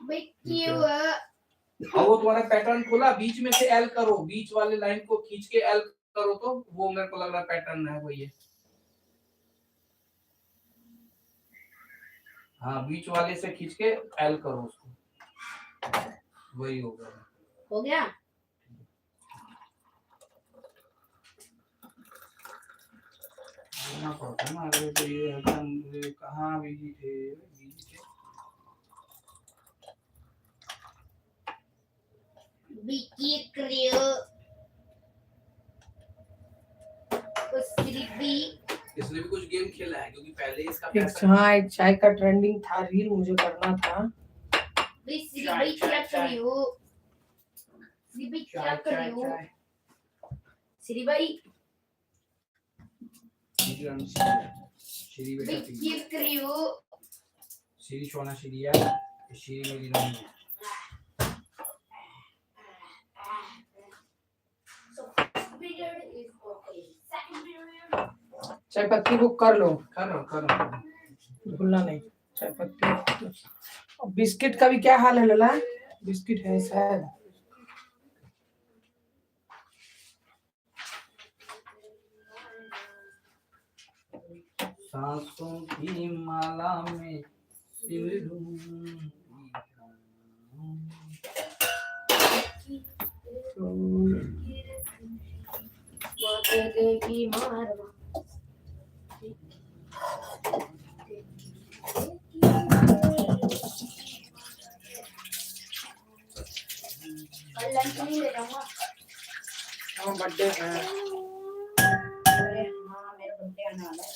[SPEAKER 4] भाई क्यों?
[SPEAKER 2] अब वो तुम्हारा पैटर्न खुला, बीच में से एल करो, बीच वाले लाइन को खींच के एल करो, तो वो मेरे को लग रहा है पैटर्न है वही है। हाँ बीच वाले से खींच के एल करो उसको, वही होगा।
[SPEAKER 4] हो गया?
[SPEAKER 2] बोलना पड़ता ना अरे तो ये एकदम कहाँ बिजी थे, बिजी थे।
[SPEAKER 4] विकी क्रियो। तो श्री बी।
[SPEAKER 2] इसने भी कुछ गेम खेला है क्योंकि पहले इसका
[SPEAKER 1] एक
[SPEAKER 2] पैसा।
[SPEAKER 1] हाँ, एक चाय का ट्रेंडिंग था रील, मुझे करना था।
[SPEAKER 4] भाई श्री
[SPEAKER 2] चाय,
[SPEAKER 4] भाई क्या
[SPEAKER 2] चाय,
[SPEAKER 4] कर रही हो? श्री भाई क्या
[SPEAKER 2] चाय
[SPEAKER 4] कर
[SPEAKER 2] चाय
[SPEAKER 4] रही हो?
[SPEAKER 2] चाय।
[SPEAKER 4] श्री भाई।
[SPEAKER 2] श्री राम, श्री
[SPEAKER 4] भाई
[SPEAKER 2] बेटा पी।
[SPEAKER 4] क्या कर रही हो?
[SPEAKER 2] श्री सोना श्री है, श्री मेरी रानी है।
[SPEAKER 4] So first period is okay. Second period.
[SPEAKER 1] चाय पत्ती बुक कर लो।
[SPEAKER 2] कर रहा हूँ, कर रहा हूँ।
[SPEAKER 1] भूलना नहीं चाय पत्ती। और बिस्किट का भी क्या हाल है लला? बिस्किट है शायद।
[SPEAKER 2] सांसों की माला में सिमरूं।
[SPEAKER 1] तो
[SPEAKER 4] माते की मार। कल लंच नहीं ले जाऊंगा।
[SPEAKER 1] हाँ, बर्थडे है।
[SPEAKER 4] अरे हाँ, मेरा बर्थडे आने वाला है।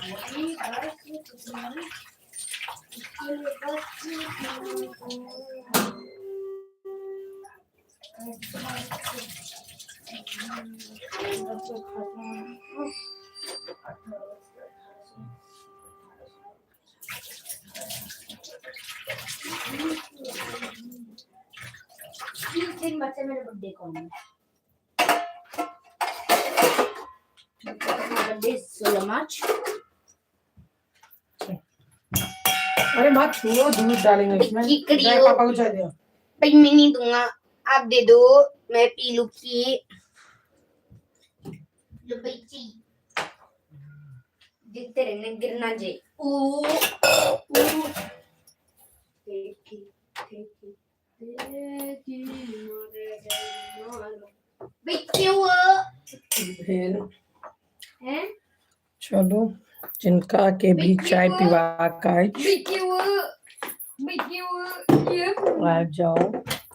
[SPEAKER 4] नहीं, बस कुछ नहीं। इसके लिए बस 3 दिन बचे मेरे बर्थडे को आने। बर्थडे 16 मार्च।
[SPEAKER 1] अरे मत छुओ, दूध डालेंगे इसमें।
[SPEAKER 4] की करियो।
[SPEAKER 1] जाए पापा को चाय दो।
[SPEAKER 4] भाई मैं नहीं दूंगा, आप दे दो, मैं पी लूंगी। लो भाई जी, देखते रहना, गिरना जे। ओ ओ देखी देखी देखी भाई, क्यों हुआ?
[SPEAKER 1] भेल।
[SPEAKER 4] हैं?
[SPEAKER 1] चलू, जिनका के भी चाय पीबाक अछि,
[SPEAKER 4] भाई क्यों हुआ? भाई क्यों हुआ? ये
[SPEAKER 1] आबि जाउ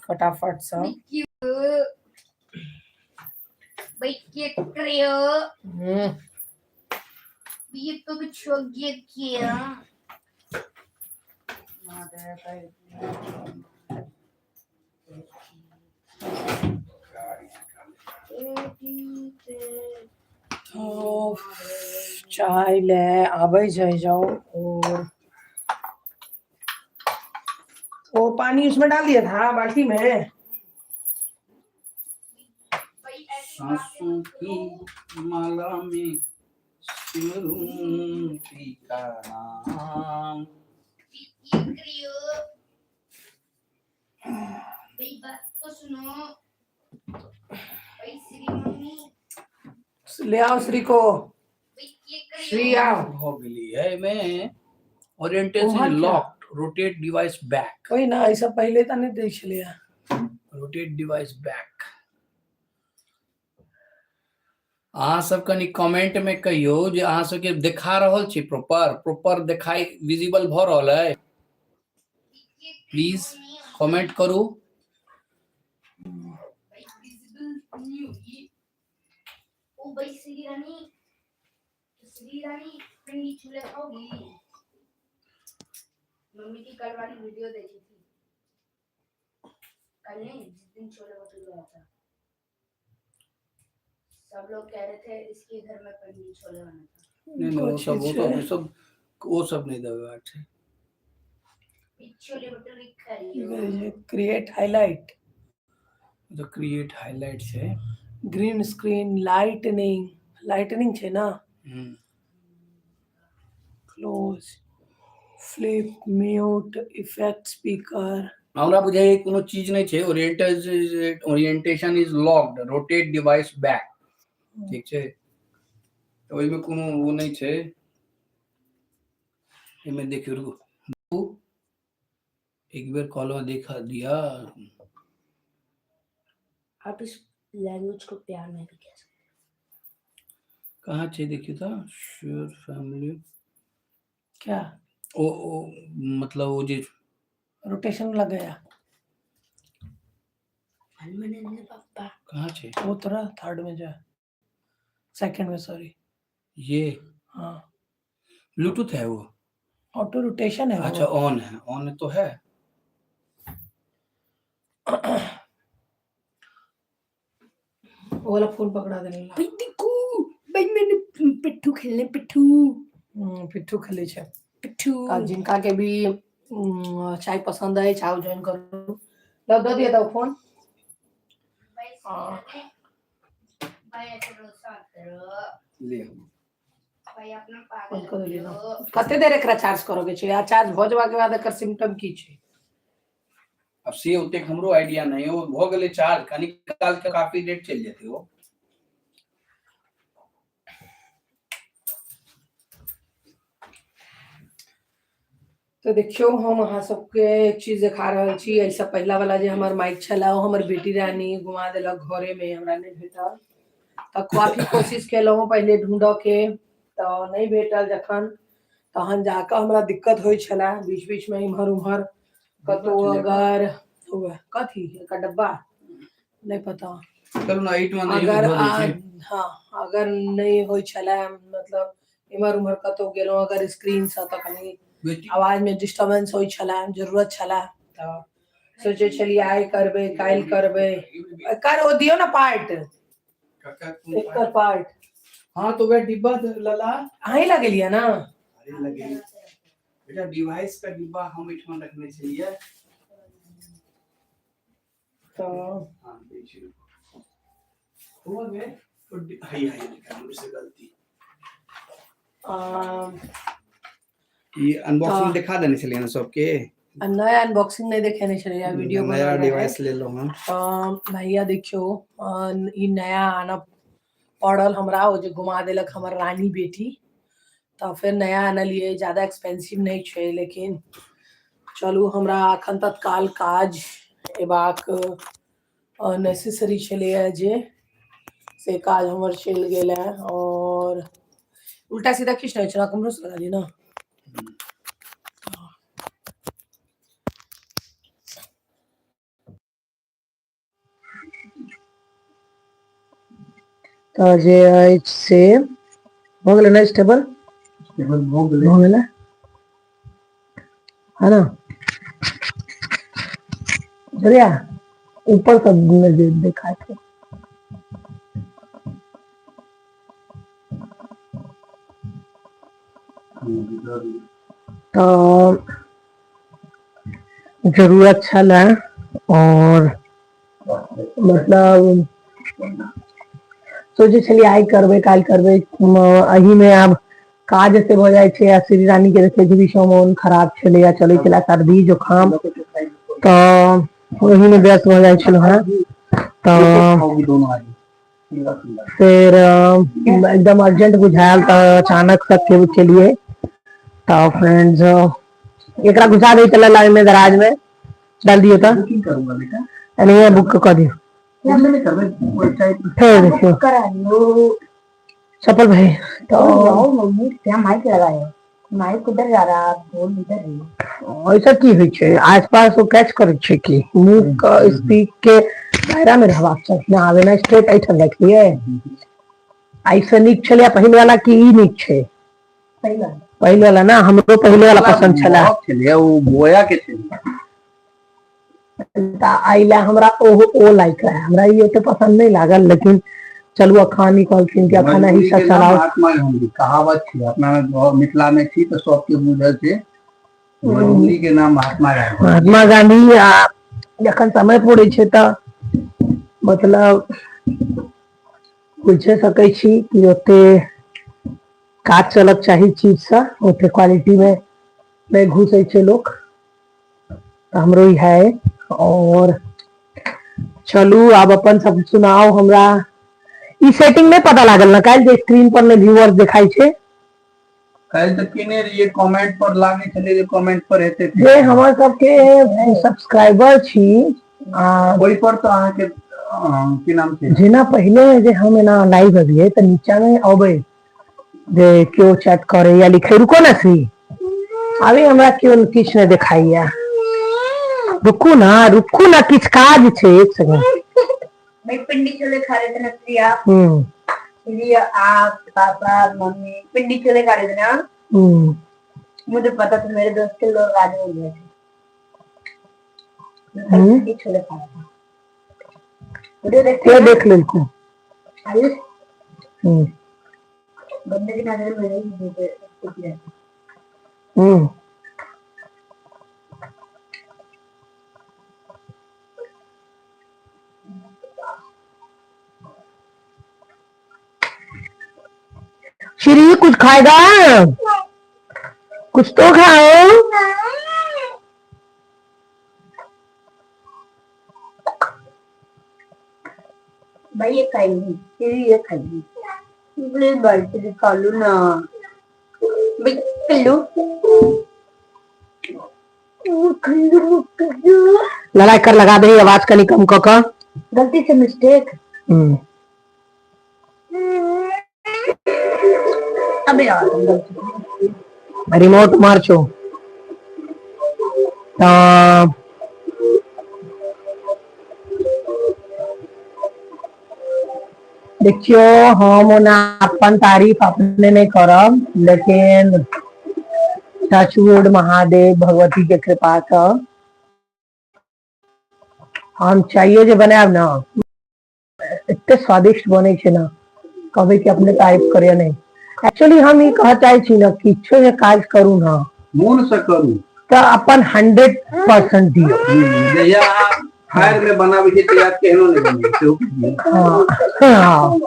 [SPEAKER 1] फटाफट सँ।
[SPEAKER 4] भाई क्यों हुआ? भाई क्या कर रहे हो? ये तो कुछ हो गया क्या?
[SPEAKER 1] तो चाय ले आबै जाइ जाओ। और वो पानी उसमें डाल दिया था बाल्टी में।
[SPEAKER 2] सांसों की माला में सिमरूं का नाम।
[SPEAKER 4] भाई बात तो सुनो भाई, श्री मम्मी।
[SPEAKER 1] ले आओ श्री को।
[SPEAKER 4] भाई क्या कर
[SPEAKER 1] श्री आओ।
[SPEAKER 2] हो गेली है एमे ओरिएंटेशन
[SPEAKER 1] ओहर क्या?
[SPEAKER 2] Locked, rotate device bank.
[SPEAKER 1] कोई ना, ऐसा पहले तो नहीं देख लिया।
[SPEAKER 2] Rotate device bank. अहाँ सब कनि कमेंट में कहियौ जे अहाँ सबके देखा रहल छी, प्रॉपर प्रॉपर देखाई विजिबल भऽ रहल है? प्लीज कमेंट करू।
[SPEAKER 4] भाई विजिबल नहीं होगी। ओ भाई श्री रानी, श्री रानी, पिंडी छोले खाओगी? मम्मी की कल वाली वीडियो देखी थी। कल नहीं, जिस दिन छोले भटूरे आया था, सब लोग कह रहे थे इसके घर में पिंडी छोले बना था।
[SPEAKER 2] नहीं नहीं, वो सब वो सब वो सब वो सब नहीं देबाक छै।
[SPEAKER 4] ये छोले भटूरे खा रही हो?
[SPEAKER 1] Create highlight.
[SPEAKER 2] तऽ क्रिएट हाईलाइट छै।
[SPEAKER 1] ग्रीन स्क्रीन, लाइटनिंग, लाइटनिंग छै ना?
[SPEAKER 2] हम्म।
[SPEAKER 1] Close, flip, mute, effect, speaker.
[SPEAKER 2] हमरा बुझाइए कोनो चीज नहि छै। Orientation is locked, rotate device back, ठीक छै, तऽ ओहिमे कोनो ओ नहि छै। एहिमे देखियौ, रुकू, एक बेर कहलहुँ देखा दिया।
[SPEAKER 4] आप इस लैंग्वेज को प्यार में भी कह सकते।
[SPEAKER 2] कहाँ छै, देखियौ तऽ, श्योर फैमिली।
[SPEAKER 1] क्या?
[SPEAKER 2] ओ मतलब ओ जे
[SPEAKER 1] रोटेशन लग गया।
[SPEAKER 4] पापा
[SPEAKER 2] कहाँ छे?
[SPEAKER 1] वो तोरा थर्ड में जा, सेकंड में, सॉरी।
[SPEAKER 2] ये?
[SPEAKER 1] हाँ।
[SPEAKER 2] ब्लूटूथ है वो।
[SPEAKER 1] ऑटो रोटेशन है।
[SPEAKER 2] अच्छा।
[SPEAKER 1] वो।
[SPEAKER 2] ऑन है, ऑन तो है।
[SPEAKER 1] वो वाला फोन पकड़ा देने ला।
[SPEAKER 4] भाई देखो भाई, मैंने पिट्ठू खेलने, पिट्ठू।
[SPEAKER 1] पिट्ठू खेलै छै।
[SPEAKER 4] पिट्ठू।
[SPEAKER 1] आ जिनका के भी चाय पसंद अछि, आउ ज्वाइन करू। दऽ दऽ दिअ तऽ फोन।
[SPEAKER 4] भाई।
[SPEAKER 1] हाँ।
[SPEAKER 4] भाई, ऐसे रोसा करो।
[SPEAKER 2] ले।
[SPEAKER 4] भाई, अपना पागल
[SPEAKER 1] बंद कऽ देलियै ने।
[SPEAKER 4] करो।
[SPEAKER 1] कते देर एकरा चार्ज करऽ के छै आ चार्ज भऽ जेबाक बाद एकर सिम्टम की छै?
[SPEAKER 2] अब से ओतेक हमरो आइडिया नहीं। वो भ गेलै चार्ज, कनी काल के काफी लेट चलि जेतै वो।
[SPEAKER 1] तऽ देखियौ, हम अहाँ सबके एक चीज देखा रहल छी। एहिसँ पहिला वाला जे हमर माइक छले, ओ हमर बेटी रानी घुमा देलक घरे में, हमरा नहि भेटल। तऽ काफी कोशिश केलहुँ पहिले ढूँढऽ के, तऽ नहि भेटल। जखन तहन जाकऽ हमरा दिक्कत होइ छले बीच बीच में इम्हर उम्हर कतहु अगर हुए। कथी एकर डब्बा नहि पता।
[SPEAKER 2] चलू ने, एहिठमा नहि
[SPEAKER 1] अगर
[SPEAKER 2] धऽ दै छी।
[SPEAKER 1] हाँ, अगर नहि होइ छले, मतलब इम्हर उम्हर कतहु गेलहुँ अगर स्क्रीन से, तऽ कनि
[SPEAKER 2] बेटी
[SPEAKER 1] आवाज में डिस्टर्बेंस होइ छले। जरूरत छले तऽ सोचै छलियै आइ करबै, काल्हि करबै। एकर ओ दियौ ने पार्ट।
[SPEAKER 2] काका, कोन?
[SPEAKER 1] एकर पार्ट।
[SPEAKER 2] हाँ, तो वह डिब्बा लला।
[SPEAKER 1] अहीं लगेलियै ने?
[SPEAKER 2] अरे लगे बेटा, डिवाइस का डिब्बा हम एहिठमा रखने छलियै।
[SPEAKER 1] तऽ
[SPEAKER 2] हाँ, दै छी, हो गए तो हई हई लिखा, हमरे से गलती। ई अनबॉक्सिंग देखा देने छलियै ने सबके?
[SPEAKER 1] आ नया अनबॉक्सिंग नहि देखेने छलियै, वीडियो।
[SPEAKER 2] नया डिवाइस लेलहुँ हन।
[SPEAKER 1] तऽ भैया देखियौ, ई नया आनऽ पड़ल हमरा। ओ जे घुमा देलक हमर रानी बेटी, तऽ फेर नया आनलियै। ज्यादा एक्सपेंसिव नहि छै, लेकिन चलू, हमरा एखन तत्काल काज एबाक नेसेसरी छलैए, जे से काज हमर चलि गेल है। और उल्टा सीधा किछु नहि छै ने? कमरो से लगा दियौ ने। तऽ जे अछि से भऽ गेलै ने स्टेबल?
[SPEAKER 2] स्टेबल भऽ गेलै।
[SPEAKER 1] भऽ गेलै है ना? बढ़िया, ऊपर सब में जे देखा छै। तऽ जरूरत छलै और मतलब सोचै छलियै आइ करबै, काल्हि करबै। एहिमे आब काज एते भऽ जाइ छै आ श्री रानी के देखै छी बीचमे मोन खराब छलैया, चलै छलै सर्दी जुकाम, तऽ ओहिमे व्यस्त भऽ जाइ छलहुँ हेँ। तऽ
[SPEAKER 2] खाओगी दोनों आदमी सिंगल सिंगल।
[SPEAKER 1] फेर एकदम अर्जेंट बुझायल तऽ अचानक से केलिए। तऽ फ्रेंड्स, एकरा घुसा दै चलल एहिमे, दराज में डाल दियौ। तऽ
[SPEAKER 2] बुकिंग करूंगा बेटा।
[SPEAKER 1] एनाहिए बुक कऽ दियौ।
[SPEAKER 2] इसमें नहीं करबै, वेबसाइट।
[SPEAKER 1] फेर देखियौ।
[SPEAKER 4] करा लो।
[SPEAKER 1] चप्पल भाई
[SPEAKER 4] तो
[SPEAKER 1] तऽ
[SPEAKER 4] मम्मी, क्या माइक लगाए? माइक उधर जा रहा है, आप बोल इधर रही हो।
[SPEAKER 1] ऐसा की होइ छै? आस पास ओ कैच करै छै कि मुंह के स्पीक के दायरा में रहबाक चाही ना। आबे ना, स्ट्रेट एहिठाम रखलियै। ऐसे नीक छलै पहिल वाला कि ई नीक छै?
[SPEAKER 4] सही बात।
[SPEAKER 1] पहिल वाला ना, हमरो पहिले वाला पसंद छलै।
[SPEAKER 2] महग छलै ओ, बोया के छलै।
[SPEAKER 1] तऽ एहि लए हमरा ओहो ओ लाइक रहे, हमरा ई ओते पसंद नहि लागल। लेकिन चलू, अखन ई कहलखिन कि अखन एहि
[SPEAKER 2] मजबूरी
[SPEAKER 1] सब
[SPEAKER 2] के नाम
[SPEAKER 1] चलाउ।
[SPEAKER 2] महात्मा गांधी कहावत छै। अपना मे मिथिला में छी तऽ सबके बुझल छै, मजबूरी के नाम महात्मा गांधी।
[SPEAKER 1] महात्मा गांधी। आ जखन समय पुरै छै तऽ मतलब बुझे सकै छी कि ओते काज चलक चाही चीजसँ, ओते क्वालिटी में नहि घुसै छै लोक। तऽ हमरो इएह अइ। और चलू, आब अपन सब सुनाउ। हमरा ई सेटिंग नहि पता लागल ने काल्हि, जे स्क्रीन पर ने व्यूअर्स देखाइ छै।
[SPEAKER 2] काल्हि तऽ केने रहियै, कमेंट पर लागै छलै जे कमेंट पर हेतै।
[SPEAKER 1] जे हमर सबके सब्सक्राइबर छी आ
[SPEAKER 2] ओहि पर तऽ अहाँके की नाम छै?
[SPEAKER 1] जेना पहिले जे हम एना लाइव अबियै तऽ नीचा मे अबै जे केओ चैट करे या लिखे। रुको ने सी, अभी हमरा केओ किछु नहि देखाइया। रुकू ना, रुकू ना, किछु काज छै, एक सेकंड।
[SPEAKER 4] भाई पिंडी छोले खा रहे थे ना प्रिया। प्रिया, आप, पापा, मम्मी पिंडी छोले खा रहे थे ना। मुझे पता था मेरे दोस्त के लोग आने वाले थे। मैं कल पिंडी छोले खा रहा था। वीडियो देखते
[SPEAKER 1] ये
[SPEAKER 4] हैं ना?
[SPEAKER 1] देख ले इनको।
[SPEAKER 4] आयुष, बंदे की नजर मेरे ही मुंह पे टिकी रहती।
[SPEAKER 1] श्री कुछ खाएगा? कुछ तो खाओ।
[SPEAKER 4] भाई ये खाएंगी, फिर ये खाएंगी। प्लीज भाई फिर खा लो ना। भाई पिल्लू।
[SPEAKER 1] लड़ाई कर लगा दे आवाज कनी कम क क।
[SPEAKER 4] गलती से मिस्टेक। अबे यार गलती।
[SPEAKER 1] रिमोट मार छो। तऽ देखियो हम ओना अपन तारीफ अपने नहीं करब, लेकिन टचवुड महादेव भगवती के कृपा से हम चाहिए जे बनायब ना, एते स्वादिष्ट बनै छै ना, कहबै कि अपने तारीफ करे नहीं। एक्चुअली हम ई कह चाहे छी ना, किछो जे काज करू ना,
[SPEAKER 2] मोन से करू,
[SPEAKER 1] तऽ अपन 100% दियौ।
[SPEAKER 2] जहिया अहाँ फायर में बनाबै छी तहिया केहनो नहि बनै सेहो बुझियौ।
[SPEAKER 1] हाँ, हाँ।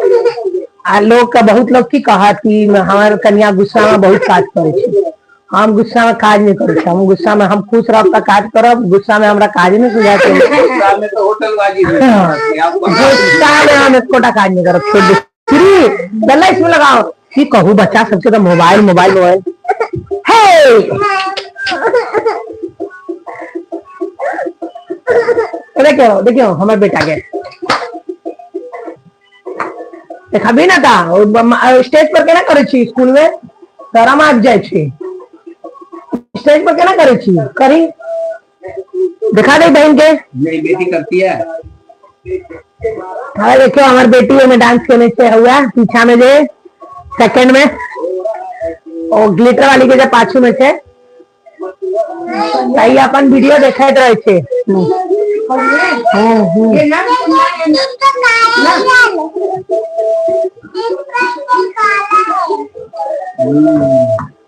[SPEAKER 1] आ लोग के बहुत लोग की कहत कि हमर कनिया गुस्सा में बहुत काज करै छै। हम गुस्सा में काज नहीं करै छी। हम गुस्सा में हम खुश रहब तऽ काज करब, गुस्सा में हमरा काज नहीं सुझात।
[SPEAKER 2] गुस्सा में तो होटलबाजी होइ छै। आब
[SPEAKER 1] गुस्सा में हम एकोटा काज नहीं करब, छोड़ दे। श्री गल्ला इसमें लगाओ। की कहू बच्चा सबके तो मोबाइल मोबाइल मोबाइल। हे देखियो देखियो हमर बेटा के देखबी ना ता स्टेज पर केना करै छी? स्कूल में शरम आबि जाइ छै। स्टेज पर केना करै छी? करी दिखा दे बहन के।
[SPEAKER 2] मेरी बेटी करती है।
[SPEAKER 1] हाँ देखियो हमर बेटी ओमे डांस केने छै, हुआ पीछा में जे सेकंड में ओ ग्लिटर वाली के जे पाछू में छै। तऽ ई अपन वीडियो देखैत रहै छै। हम्म, हम्म।
[SPEAKER 4] ये ना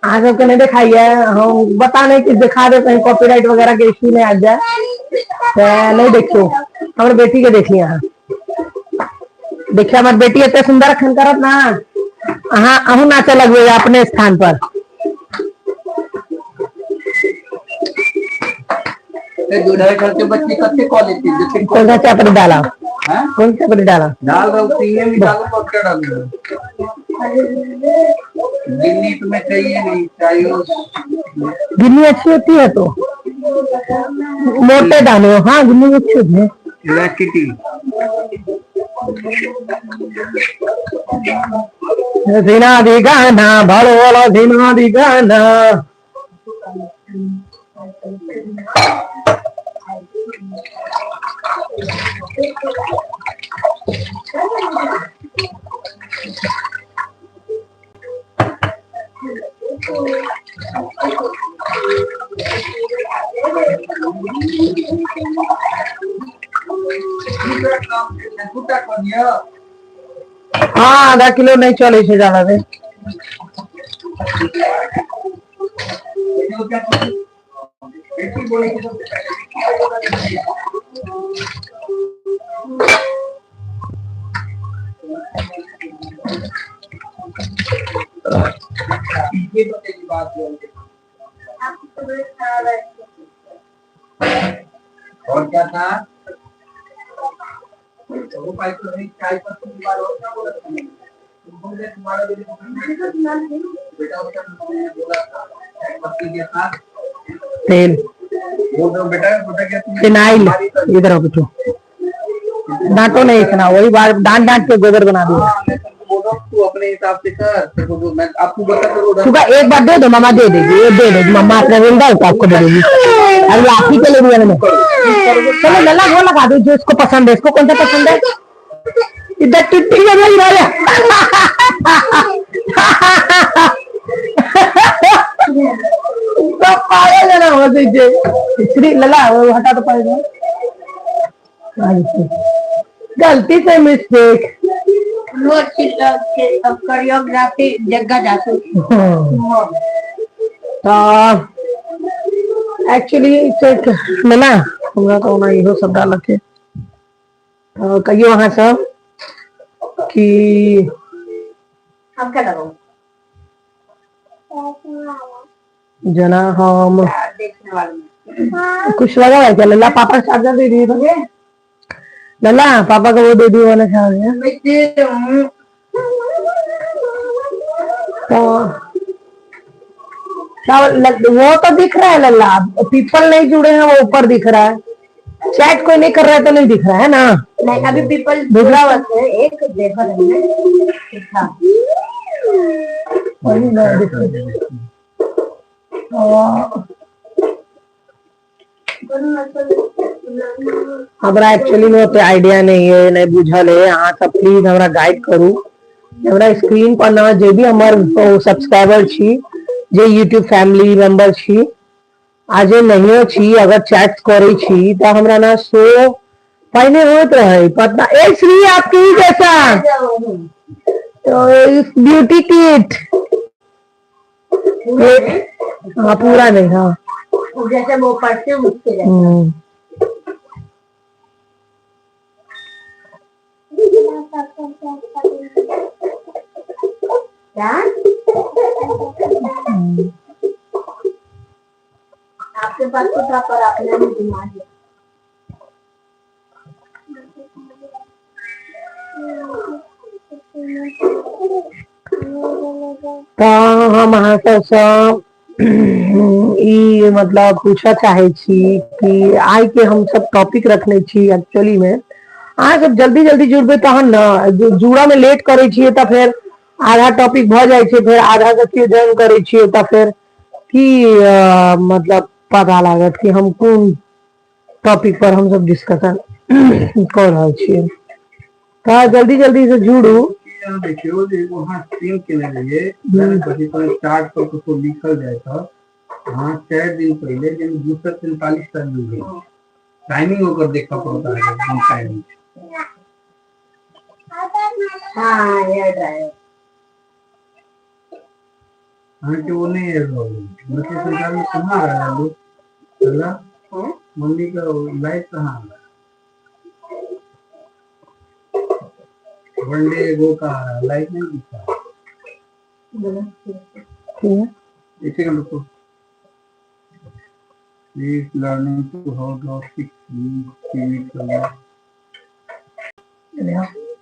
[SPEAKER 1] अहाँ सबके नहीं दिखाइए, हम बता नहीं कि दिखा दे कहीं कॉपीराइट वगैरह के इशू नहीं आ जाए, तो नहीं देखियो। हमर बेटी के देखिए, अहाँ देखिए हमर बेटी एते सुंदर अखन करत ना, अहाँ अहूँ नाचे लगबै अपने स्थान पर।
[SPEAKER 2] ते 2-2.5 साल के बच्चे कते कऽ लेते जते।
[SPEAKER 1] कौन सा चाय डाला?
[SPEAKER 2] हैं?
[SPEAKER 1] कौन सा पत्ती डाला?
[SPEAKER 2] डाल रहा हूँ, तीन भी डालो और क्या डालूंगा? गिन्नी तुम्हें चाहिए नहीं चाहिए?
[SPEAKER 1] गिन्नी अच्छी होती है तो मोटे दाने हो। हाँ गिन्नी अच्छी होती है।
[SPEAKER 2] इलायची टी।
[SPEAKER 1] जीना दी गाना भाड़ो वाला जीना दी गाना। हाँ आधा किलो नहीं चले छै ज्यादा देर।
[SPEAKER 2] और क्या था? तो वो पाइप तो नहीं, चाय पत्ती के बारे और क्या बोला था मैंने? तुम बोल रहे तुम्हारा बेटा उसका मैंने बोला था चाय पत्ती के साथ
[SPEAKER 1] तेल
[SPEAKER 2] बोल रहे हो बेटा बेटा क्या तुम
[SPEAKER 1] फिनाइल इधर आओ बेटो, डांटो नहीं इतना, वही बार डांट डांट के गोबर बना दिया।
[SPEAKER 2] हाँ, मैं तुमको बोल रहा हूँ तू अपने हिसाब से कर। तेरे को मैं आपको बता करो।
[SPEAKER 1] सुबह एक बार दे दो, मामा दे देगी, ये दे देगी मम्मा, अपने विंडो तो आपको दे देगी। अरे लाठी के लिए दिया मैंने। चलो लल्ला वो लगा दो जो इसको पसंद है। इसको कौन सा पसंद है? ई तऽ टुट्टी के भेज रहल। सब पागल जेना हँसै छै। श्री लला, वो हटा तो पाएगा। गलती से मिस्टेक।
[SPEAKER 4] कोरियोग्राफी जग्गा जासू।
[SPEAKER 1] तऽ एक्चुअली ना हमरा तऽ ओना इहो सब डालऽ के। तऽ कहियौ अहाँ सब कि
[SPEAKER 4] हम क्या लगाऊं?
[SPEAKER 1] जेना हम
[SPEAKER 4] देखने वाले।
[SPEAKER 1] कुछ लगा है क्या? लल्ला, पापा चार्जर दे दिए तो लल्ला, पापा को वो दे दिए वाला चार्जर। तो क्या वो तो दिख रहा है लल्ला, पीपल नहीं जुड़े हैं, वो ऊपर दिख रहा है। चैट कोई नहीं कर रहा है तो नहीं दिख रहा है ना?
[SPEAKER 4] नहीं, अभी पीपल जुड़ा हुआ है एक, देखो तुमने था।
[SPEAKER 1] वही ना दिख रहा है। तो हमरा एक्चुअली में ओते आइडिया नहीं है, नहीं बुझल है। अहाँ सब प्लीज हमरा गाइड करू। हमरा स्क्रीन पर न जे भी हमर सब्सक्राइबर छी, जे यूट्यूब फैमिली मेंबर छी आ जे नहियो छी, अगर चैट करै छी तऽ हमरा ना शो पहिने होइत रहे पता। ए श्री, आपके ही जैसा तो ब्यूटी किट। हाँ, पूरा नहीं, हाँ।
[SPEAKER 4] जैसे वो परफ्यूम उसके जैसा। क्या आपके पास तो था पर आपने हमें घुमा दिया।
[SPEAKER 1] तऽ हम अहाँ सबसँ ई मतलब पूछऽ चाहै छी कि आइ के हम सब टॉपिक रखने छी। एक्चुअली में अहाँ सब जल्दी जल्दी जुड़बै तहन ने। जुड़ऽ में लेट करै छियै तऽ फेर आधा टॉपिक भऽ जाइ छै, फेर आधा से केओ ज्वाइन करै छियै तऽ फेर की मतलब पता लागत कि हम कोन टॉपिक पर हम सब डिस्कशन कऽ रहल छियै। तऽ जल्दी जल्दी से जुड़ू।
[SPEAKER 2] यहाँ देखियौ जे वहाँ स्ट्रीम केने रहियै, कथी चार्ट पर कुछो लिखल जाय तऽ अहाँ 4 दिन पहिले जाहिमे 243 टा व्यू भेल। टाइमिंग ओकर देखऽ पड़त अहाँके, कोन टाइमिंग छै।
[SPEAKER 4] हाँ, हेयर ड्रायर।
[SPEAKER 2] अहाँके वो नहीं आबि रहल है। 247 कहाँ आ रहा है लोग? लल्ला, मम्मी का लाइव कहाँ आ रहा है? वन डे एगो का आ रहा है, लाइव नहीं दिख रहा है।
[SPEAKER 1] ठीक है।
[SPEAKER 2] एक सेकंड रुको। Please learning to how to fix TV चल।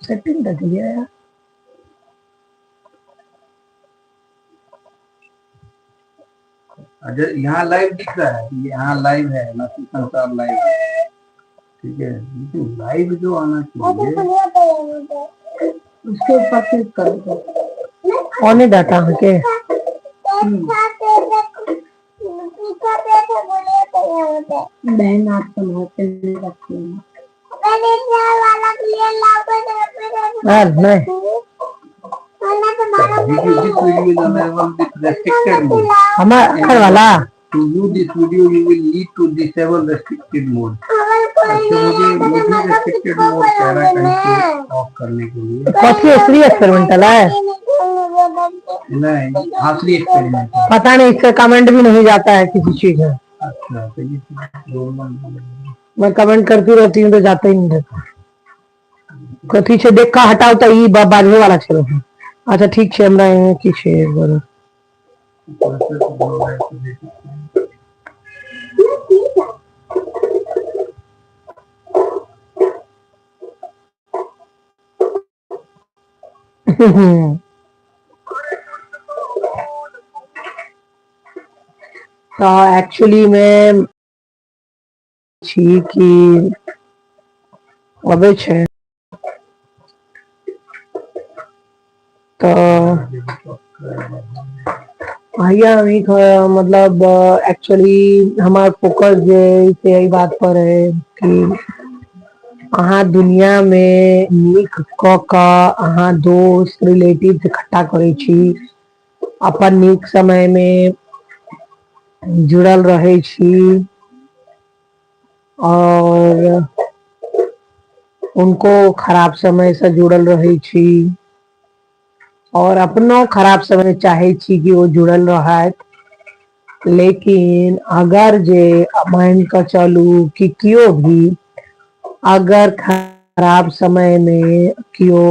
[SPEAKER 1] सेटिंग तक गया यार।
[SPEAKER 2] अच्छा, यहाँ लाइव दिख रहा है कि यहाँ लाइव है, मैथिली संसार लाइव है, ठीक है, लेकिन लाइव जो आना चाहिए।
[SPEAKER 4] उसके ऊपर क्लिक करो।
[SPEAKER 1] ऑन डाटा अहाँके।
[SPEAKER 4] बहन, आप संभालते नहीं रखती हैं।
[SPEAKER 1] यार नहीं।
[SPEAKER 2] Video, this video is available with restricted mode.
[SPEAKER 1] हमार अखर वाला।
[SPEAKER 2] To view this video, you will need to disable restricted mode. अच्छा, मुझे मुझे restricted mode कह रहा है कहीं से ऑफ करने के लिए।
[SPEAKER 1] कथी, श्री एक्सपेरिमेंटल है?
[SPEAKER 2] नहीं, आखिरी एक्सपेरिमेंट।
[SPEAKER 1] पता नहीं, इसका कमेंट भी नहीं जाता है किसी चीज में।
[SPEAKER 2] अच्छा, तो ये नॉर्मल।
[SPEAKER 1] मैं कमेंट करती रहती हूँ तो जाता ही नहीं रहता। कथी छै, देख कऽ हटाउ तऽ ई बाजहे वाला छलै। अच्छा, ठीक छै, हमरा एहिमे की छै एक बार।
[SPEAKER 2] प्रोसेस जो है तो देख सकते हैं।
[SPEAKER 1] तऽ एक्चुअली मे छी कि अबै छै तऽ भैया मतलब एक्चुअली हमार फोकस जे है से एहि बात पर है कि अहाँ दुनिया मे नीक कऽ कऽ अहाँ दोस्त रिलेटिव इकट्ठा करै छी, अपन नीक समय मे जुड़ल रहै छी और उनको खराब समय से जुड़ल रहै छी और अपनो खराब समय चाहै छी कि ओ जुड़ल रहथि। लेकिन अगर जे मान कऽ चलू कि केओ भी अगर खराब समय मे केओ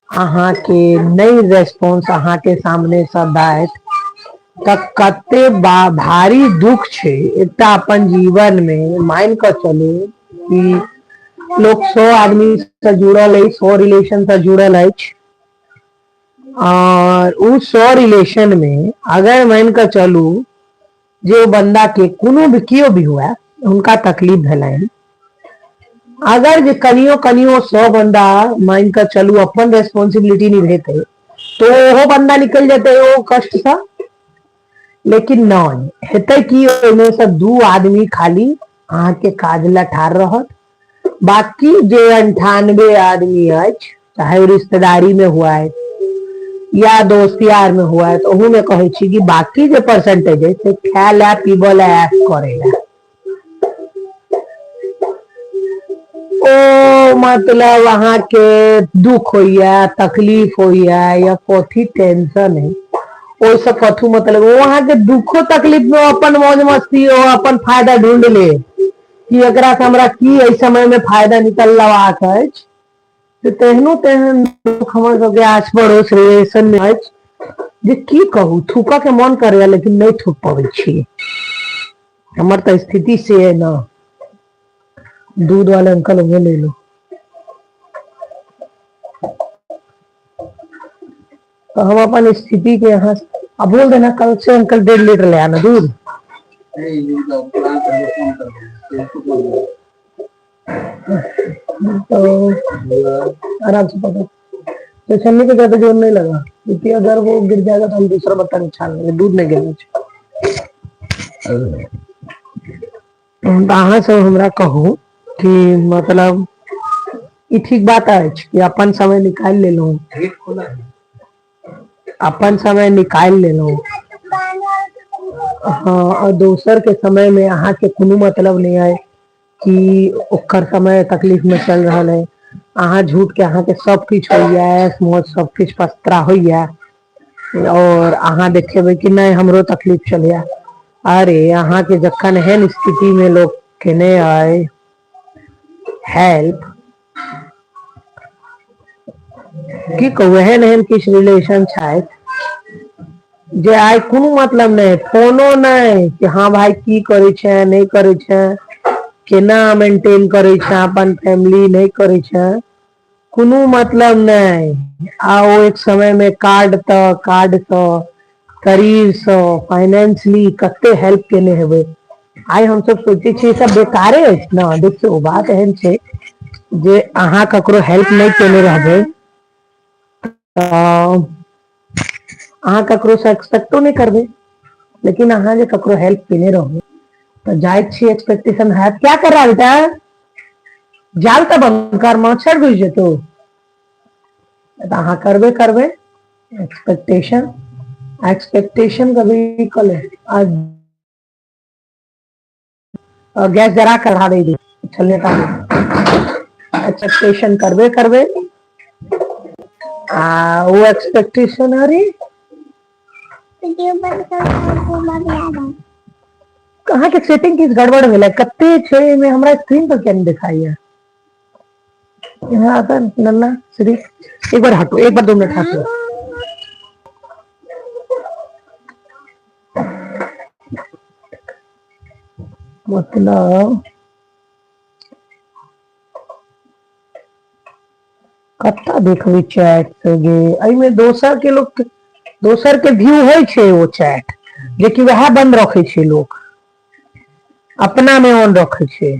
[SPEAKER 1] अहाँके नहि रेस्पॉन्स अहाँके सामने से दैत तऽ कते भारी दुख छै। एकटा अपन जीवन मे मान कऽ चलू कि लोक 100 आदमी से जुड़ल अछि, 100 रिलेशन से जुड़ल अछि और उ 100 रिलेशन मे अगर मान कऽ चलू जे ओ बंदा के कोनो भी केओ भी हुए हुनका तकलीफ भेलनि, अगर जे कनियो कनियो 100 बंदा मान कऽ चलू अपन रेस्पॉन्सिबिलिटी निभेतै तो ओहो बंदा निकलि जेतै ओ कष्ट सँ। लेकिन नहि हेतै कि ओहिमे से 2 आदमी खाली अहाँके काज लए ठाढ़ रहत, बाकी जे 98 आदमी अछि चाहे ओ रिश्तेदारी में हुआ है या दोस्त यार में हुआ है, तो ओहू में कहै छी कि बाकी जे परसेंटेज है से खाय ला पीबऽ ला ऐश करे ला, ओ मतलब अहाँके दुख होइया, तकलीफ होइया या कथी टेंशन है ओहिसँ कथू मतलब ओ अहाँके दुखो तकलीफ में अपन मौज मस्ती ओ अपन फायदा ढूंढ ले कि एकरा से हमरा की एहि समय में फायदा निकलबाक अछि। तऽ तेहनो तेहन लोक हमर सबके आस पड़ोस रिलेशन में अछि जे की कहू, थूकऽ के मन करैया लेकिन नहि थूक पबै छी। हमर तऽ स्थिति से है ना। दूध वाले अंकल वो ले लो। तो हम अपन स्थिति के यहाँ अब बोल देना कल से अंकल 1.5 लीटर ले आना दूध। तो आराम से पकड़ो, तो छन्नी पे ज्यादा जोर नहीं लगा क्योंकि अगर वो गिर जाएगा तो हम दूसरा बर्तन छान लेंगे, दूध नहीं गिरना चाहिए। तो अहाँ सब हमरा कहू कि मतलब ई ठीक बात अछि कि अपन समय निकालि लेलहुँ, अपन समय निकालि लेलहुँ, हाँ, और दोसर के समय में अहाँ के कोनो मतलब नहीं है कि ओकर समय तकलीफ में चल रहा है, अहाँ झूठ के अहाँ के सब किछु होइया, ऐश मौज सब किछु पस्त्रा होइया और अहाँ देखेबै कि नहीं हमरो तकलीफ चलैया। अरे अहाँ के जखन एहन स्थिति में लोग केने आए हेल्प, की कहू, एहन एहन किछु रिलेशन छथि जे आइ कोनो मतलब नहि, फोनो नहि कि हाँ भाई की करै छै नहि करै छै, केना मेंटेन करै छै अपन फैमिली, नहि करै छै, कोनो मतलब नहि। आ ओ एक समय में कार्ड तऽ कार्ड सँ शरीर सँ फाइनेंशियली कते हेल्प केने हेबै। आइ हमसब सोचै छियै सब बेकारे अछि ने। देखियौ बात एहन छै जे अहाँ ककरो हेल्प नहि केने रहबै तऽ अहाँ ककरो से एक्सपेक्टो नहि करबै, लेकिन अहाँ जे ककरो हेल्प केने रहबै तऽ जाइत छी एक्सपेक्टेशन हैत। क्या कर रहा बेटा, जाल तऽ बंद कर, मच्छर घुसि जेतौ। तऽ अहाँ करबे करबै एक्सपेक्टेशन, एक्सपेक्टेशन कभी कले आ गैस जरा कर बढ़ा दे छलने का एक्सपेक्टेशन करबे करबे आ वो एक्सपेक्टेशन। अरे अहाँ के सेटिंग किछु गड़बड़ भेलै, कते छै एहिमे हमरा स्क्रीन पर किया नहि देखाइया? यहाँ आता नन्ना श्री, एक बार हटो, एक बार 2 मिनट हटो। मतलब कत्ता देखबै चैट से गे, एहिमे दोसर के लोक दोसर के व्यू होइ छै ओ चैट, जेकि वएह बंद रखे छै लोक, अपना में ऑन रखे छै।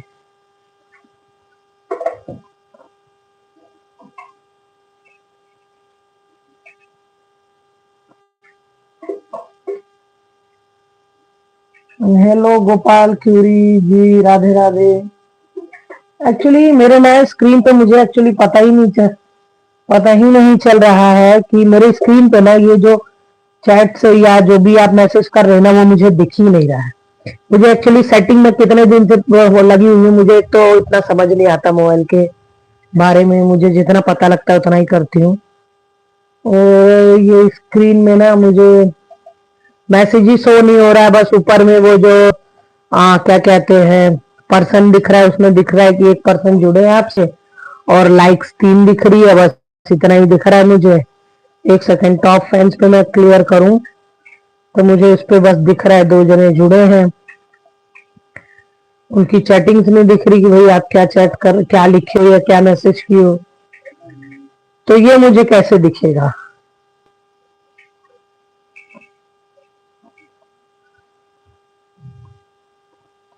[SPEAKER 1] हेलो गोपाल क्यूरी जी, राधे राधे। एक्चुअली मेरे नए स्क्रीन पे मुझे एक्चुअली पता ही नहीं चल रहा है कि मेरे स्क्रीन पे ना ये जो चैट से या जो भी आप मैसेज कर रहे हैं ना, वो मुझे दिख ही नहीं रहा है। मुझे एक्चुअली सेटिंग में कितने दिन से वो लगी हुई है, मुझे तो इतना समझ नहीं आता मोबाइल के बारे में, मुझे जितना पता लगता है उतना ही करती हूँ। और ये स्क्रीन में ना मुझे मैसेज ही शो नहीं हो रहा है, बस ऊपर में वो जो क्या कहते हैं पर्सन दिख रहा है, उसमें दिख रहा है कि एक पर्सन जुड़े हैं आपसे और लाइक्स 3 दिख रही है, बस इतना ही दिख रहा है मुझे। एक सेकंड, टॉप फैंस पे मैं क्लियर करूं तो मुझे इस पे बस दिख रहा है 2 जने जुड़े हैं, उनकी चैटिंग्स नहीं दिख रही कि भाई आप क्या चैट कर, क्या लिखे हो या क्या मैसेज किए हो, तो ये मुझे कैसे दिखेगा?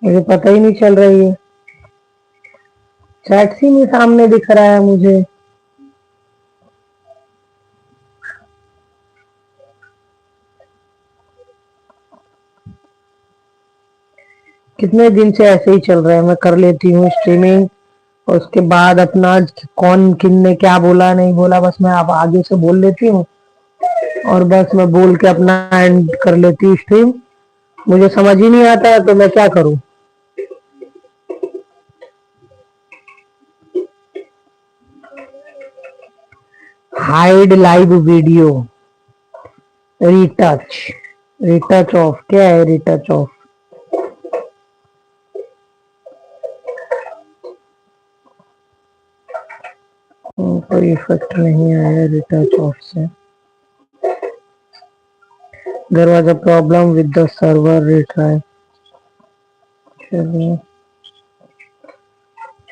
[SPEAKER 1] मुझे पता ही नहीं चल रही है, चैट ही नहीं सामने दिख रहा है मुझे। कितने दिन से ऐसे ही चल रहा है, मैं कर लेती हूँ स्ट्रीमिंग और उसके बाद अपना कौन किन ने क्या बोला नहीं बोला बस मैं अब आगे से बोल लेती हूँ और बस मैं बोल के अपना एंड कर लेती हूँ स्ट्रीम। मुझे समझ ही नहीं आता है तो मैं क्या करूँ। Hide live video, retouch, retouch off, क्या है रिटच ऑफ? कोई इफेक्ट नहीं आया retouch of Se. There was a problem with the server, retry। चलिए,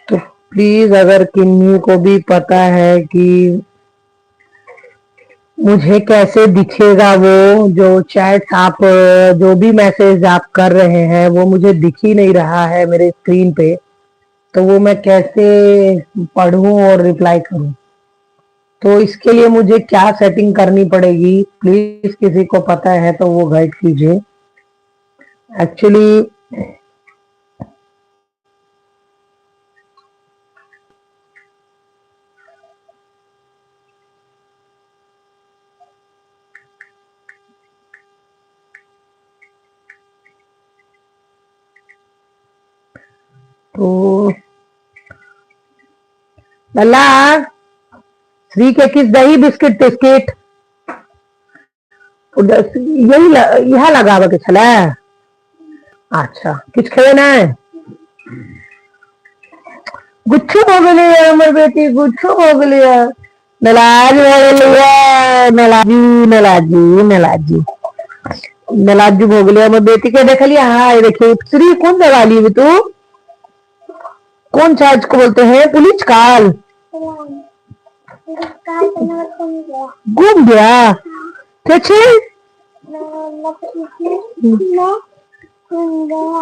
[SPEAKER 1] तो प्लीज अगर किन्हीं को भी पता है कि मुझे कैसे दिखेगा वो जो चैट आप जो भी मैसेज आप कर रहे हैं वो मुझे दिख ही नहीं रहा है मेरे स्क्रीन पे, तो वो मैं कैसे पढ़ूं और रिप्लाई करूं? तो इसके लिए मुझे क्या सेटिंग करनी पड़ेगी? प्लीज किसी को पता है तो वो गाइड कीजिए। एक्चुअली तो लल्ला श्री के किस दही बिस्किट तिस्किट यही यह लगावे के छलै। अच्छा किछ खेबे नहीं? गुच्छू हो गेलै हमर बेटी, गुच्छू हो गेलै, नलाज हो गेलै, नलाजू नलाजू नलाजू नलाजू हो गेलै हमर बेटी के। देखलिए? हाँ देखिए श्री कौन दवा ली तू, कौन चार्ज को बोलते हैं? पुलिस काल गुम गया।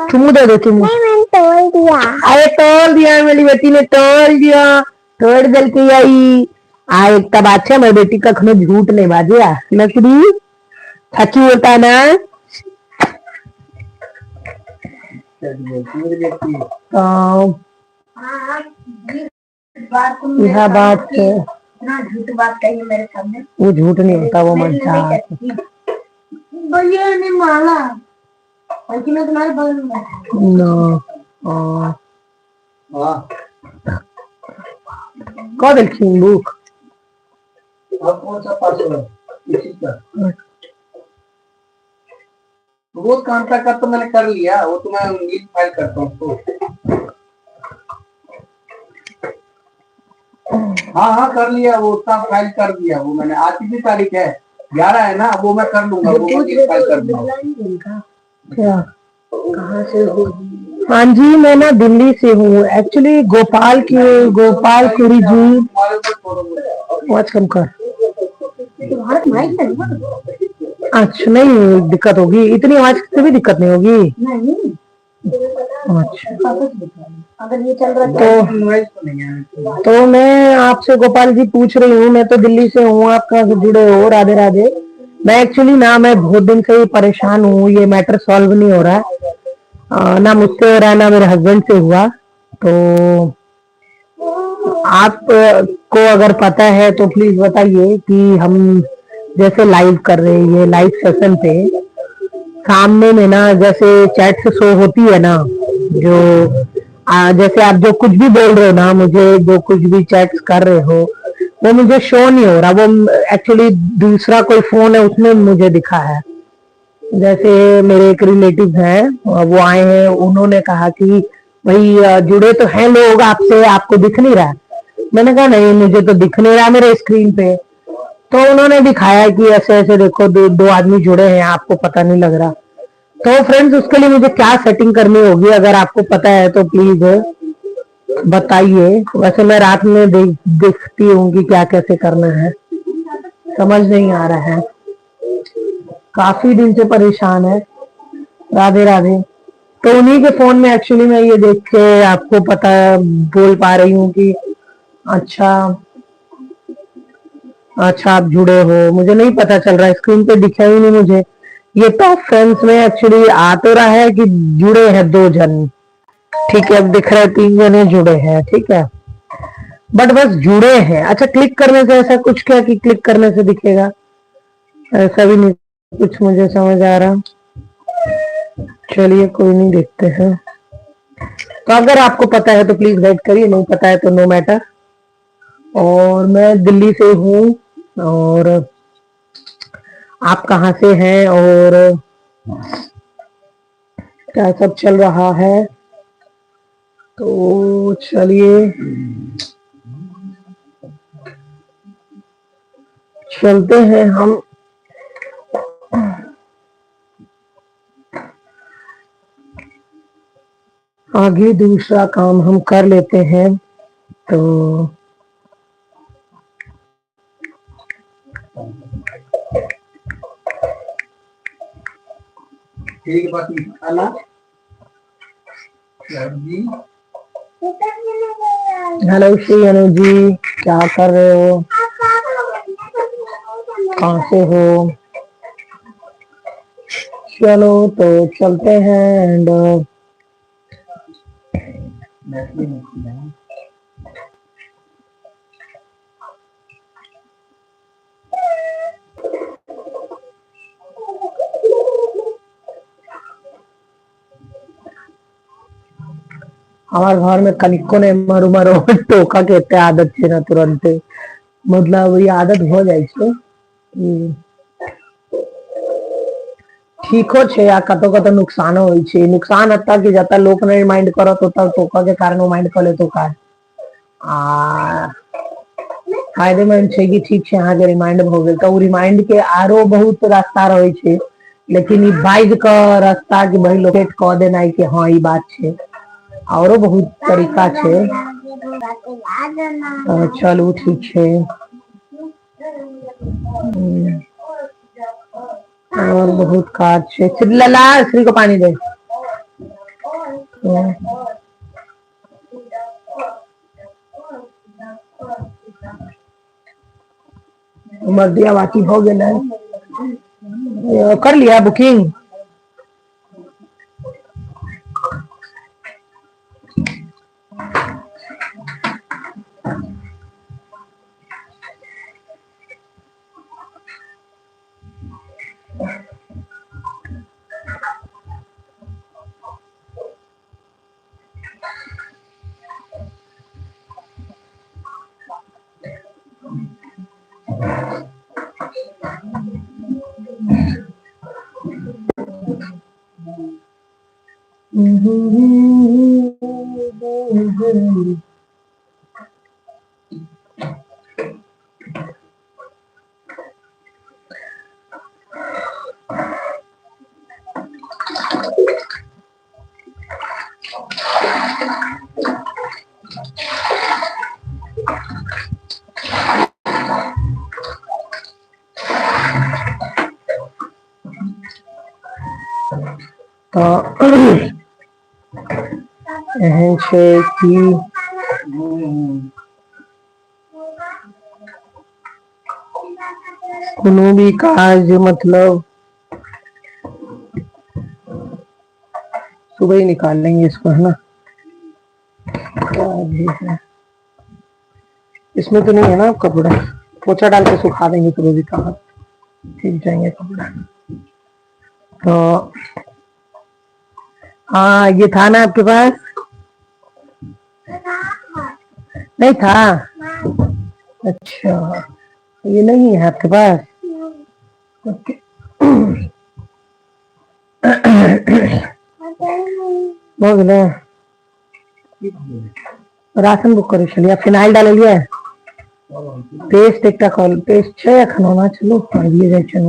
[SPEAKER 1] चुमू दे दो, चुमू।
[SPEAKER 5] मैंने तोड़ दिया।
[SPEAKER 1] अरे तोड़ दिया मेरी बेटी ने, तोड़ दिया, तोड़ दल के आई। आ एक बात है, मेरी बेटी कखनो झूठ नहीं बाजे नकरी सच्ची होता है ना। तो यह बात है,
[SPEAKER 4] इतना झूठ बात कही मेरे सामने,
[SPEAKER 1] वो झूठ नहीं होता, वो मजाक।
[SPEAKER 4] भैया ने मारा बल्कि मैं तुम्हारे बगल में बैठा।
[SPEAKER 1] ना
[SPEAKER 2] हाँ
[SPEAKER 1] कह देलखिन बुक।
[SPEAKER 2] अब कौन सा पासवर्ड इसी का? रोज कांता का तो मैंने कर लिया, वो तो मैं नीट फाइल करता हूँ उसको। हाँ हाँ कर लिया, वो उसका फाइल कर दिया वो मैंने। आज कितनी तारीख है? 11 है ना, वो मैं कर लूंगा, वो मैं नीट फाइल कर दूंगा।
[SPEAKER 1] क्या?
[SPEAKER 4] कहाँ से हो?
[SPEAKER 1] हाँ जी, मैं ना दिल्ली से हूँ एक्चुअली। गोपाल की गोपाल पुरी जी,
[SPEAKER 2] तुम्हारे ऊपर छोड़ूंगा।
[SPEAKER 1] आवाज कम कर।
[SPEAKER 4] तुम्हारा माइक है ना?
[SPEAKER 1] अच्छा नहीं दिक्कत होगी, इतनी आवाज से भी दिक्कत नहीं होगी।
[SPEAKER 4] नहीं।
[SPEAKER 1] अच्छा
[SPEAKER 4] वापस दिखा, अगर ये चल रहा है
[SPEAKER 1] तो
[SPEAKER 2] नॉइज तो नहीं है।
[SPEAKER 1] तो मैं आपसे गोपाल जी पूछ रही हूँ, मैं तो दिल्ली से हूँ, आप कहाँ से जुड़े हो? राधे राधे। मैं एक्चुअली ना मैं बहुत दिन से ही परेशान हूँ, ये मैटर सॉल्व नहीं हो रहा है, ना मुझसे हो रहा है ना मेरे हस्बैंड से हुआ। तो आप को अगर पता है तो प्लीज बताइए कि हम जैसे लाइव कर रहे हैं, ये लाइव सेशन पे सामने में ना जैसे चैट से शो होती है ना, जो जैसे आप जो कुछ भी बोल रहे हो ना, मुझे जो कुछ भी चैट्स कर रहे हो वो मुझे शो नहीं हो रहा। वो एक्चुअली दूसरा कोई फोन है उसमें मुझे दिखा है। जैसे मेरे एक रिलेटिव हैं, वो आए हैं, उन्होंने कहा कि भाई जुड़े तो हैं लोग आपसे, आपको दिख नहीं रहा। मैंने कहा नहीं, मुझे तो दिख नहीं रहा मेरे स्क्रीन पे। तो उन्होंने दिखाया कि ऐसे ऐसे देखो, दो दो आदमी जुड़े हैं, आपको पता नहीं लग रहा। तो फ्रेंड्स, उसके लिए मुझे क्या सेटिंग करनी होगी, अगर आपको पता है तो प्लीज बताइए। वैसे मैं रात में देखती हूँ कि क्या कैसे करना है, समझ नहीं आ रहा है। काफी दिन से परेशान है। राधे राधे। तो उन्हीं के फोन में एक्चुअली मैं ये देख के आपको पता बोल पा रही हूँ कि अच्छा अच्छा आप जुड़े हो, मुझे नहीं पता चल रहा है, स्क्रीन पे दिखा ही नहीं मुझे। ये टॉप फ्रेंड्स में एक्चुअली आ तो रहा है कि जुड़े हैं दो जन, ठीक है, अब दिख रहा है तीन जने जुड़े हैं, ठीक है, बट बस जुड़े हैं। अच्छा, क्लिक करने से ऐसा कुछ क्या कि क्लिक करने से दिखेगा? ऐसा भी नहीं कुछ मुझे समझ आ रहा। चलिए कोई नहीं, देखते हैं। तो अगर आपको पता है तो प्लीज गाइड करिए, नहीं पता है तो नो मैटर। और मैं दिल्ली से हूँ, और आप कहाँ से हैं और क्या सब चल रहा है? तो चलिए चलते हैं हम। आगे दूसरा काम हम कर लेते हैं। तो
[SPEAKER 2] एक बात निकाला जी।
[SPEAKER 1] हेलो श्री अनु जी, क्या कर रहे हो, कहाँ से हो? चलो तो चलते हैं। एंड हमार घर में कनिको ने एम्हर उम्हर टोका के एते आदत छै ने, तुरंते मतलब ई आदत भ जाइ छै। ठीको छै आ कतौ कतौ नुकसानो होइ छै। नुकसान एतऽ कि जतऽ लोक नहि माइंड करत ओतऽ टोकऽ के कारण ओ माइंड कऽ लेत ओ काज। आ फायदेमंद छै कि ठीक छै, अहाँके रिमाइंड भऽ गेल, तऽ ओ रिमाइंड के आरो बहुत रास्ता रहै छै, लेकिन ई बाजि कऽ रास्ता कि भाई लोकेट कऽ देनाइ कि हँ ई बात छै, औरो बहुत तरीका छै। तऽ चलू ठीक छै। और बहुत काज छै। लला श्री को पानी दे। हमर दिया बाती भऽ गेलै, कर लिया बुकिंग। तऽ एहन छै कि कोनो भी काज मतलब सुबह ही निकाल लेंगे इसको, है ना। क्या भी है। इसमें तो नहीं है ना कपड़ा? पोछा डाल के सुखा देंगे तो भी कहाँ ठीक जाएंगे कपड़ा। तो हाँ, ये था ना आपके पास? नहीं था? अच्छा, ये नहीं है आपके पास। ओके, भऽ गेलै। राशन बुक करै छलियै, फिनाइल डाललियै, पेस्ट एकटा कॉल पेस्ट छै एखन ओना। चलू, आबिए जाइ छै।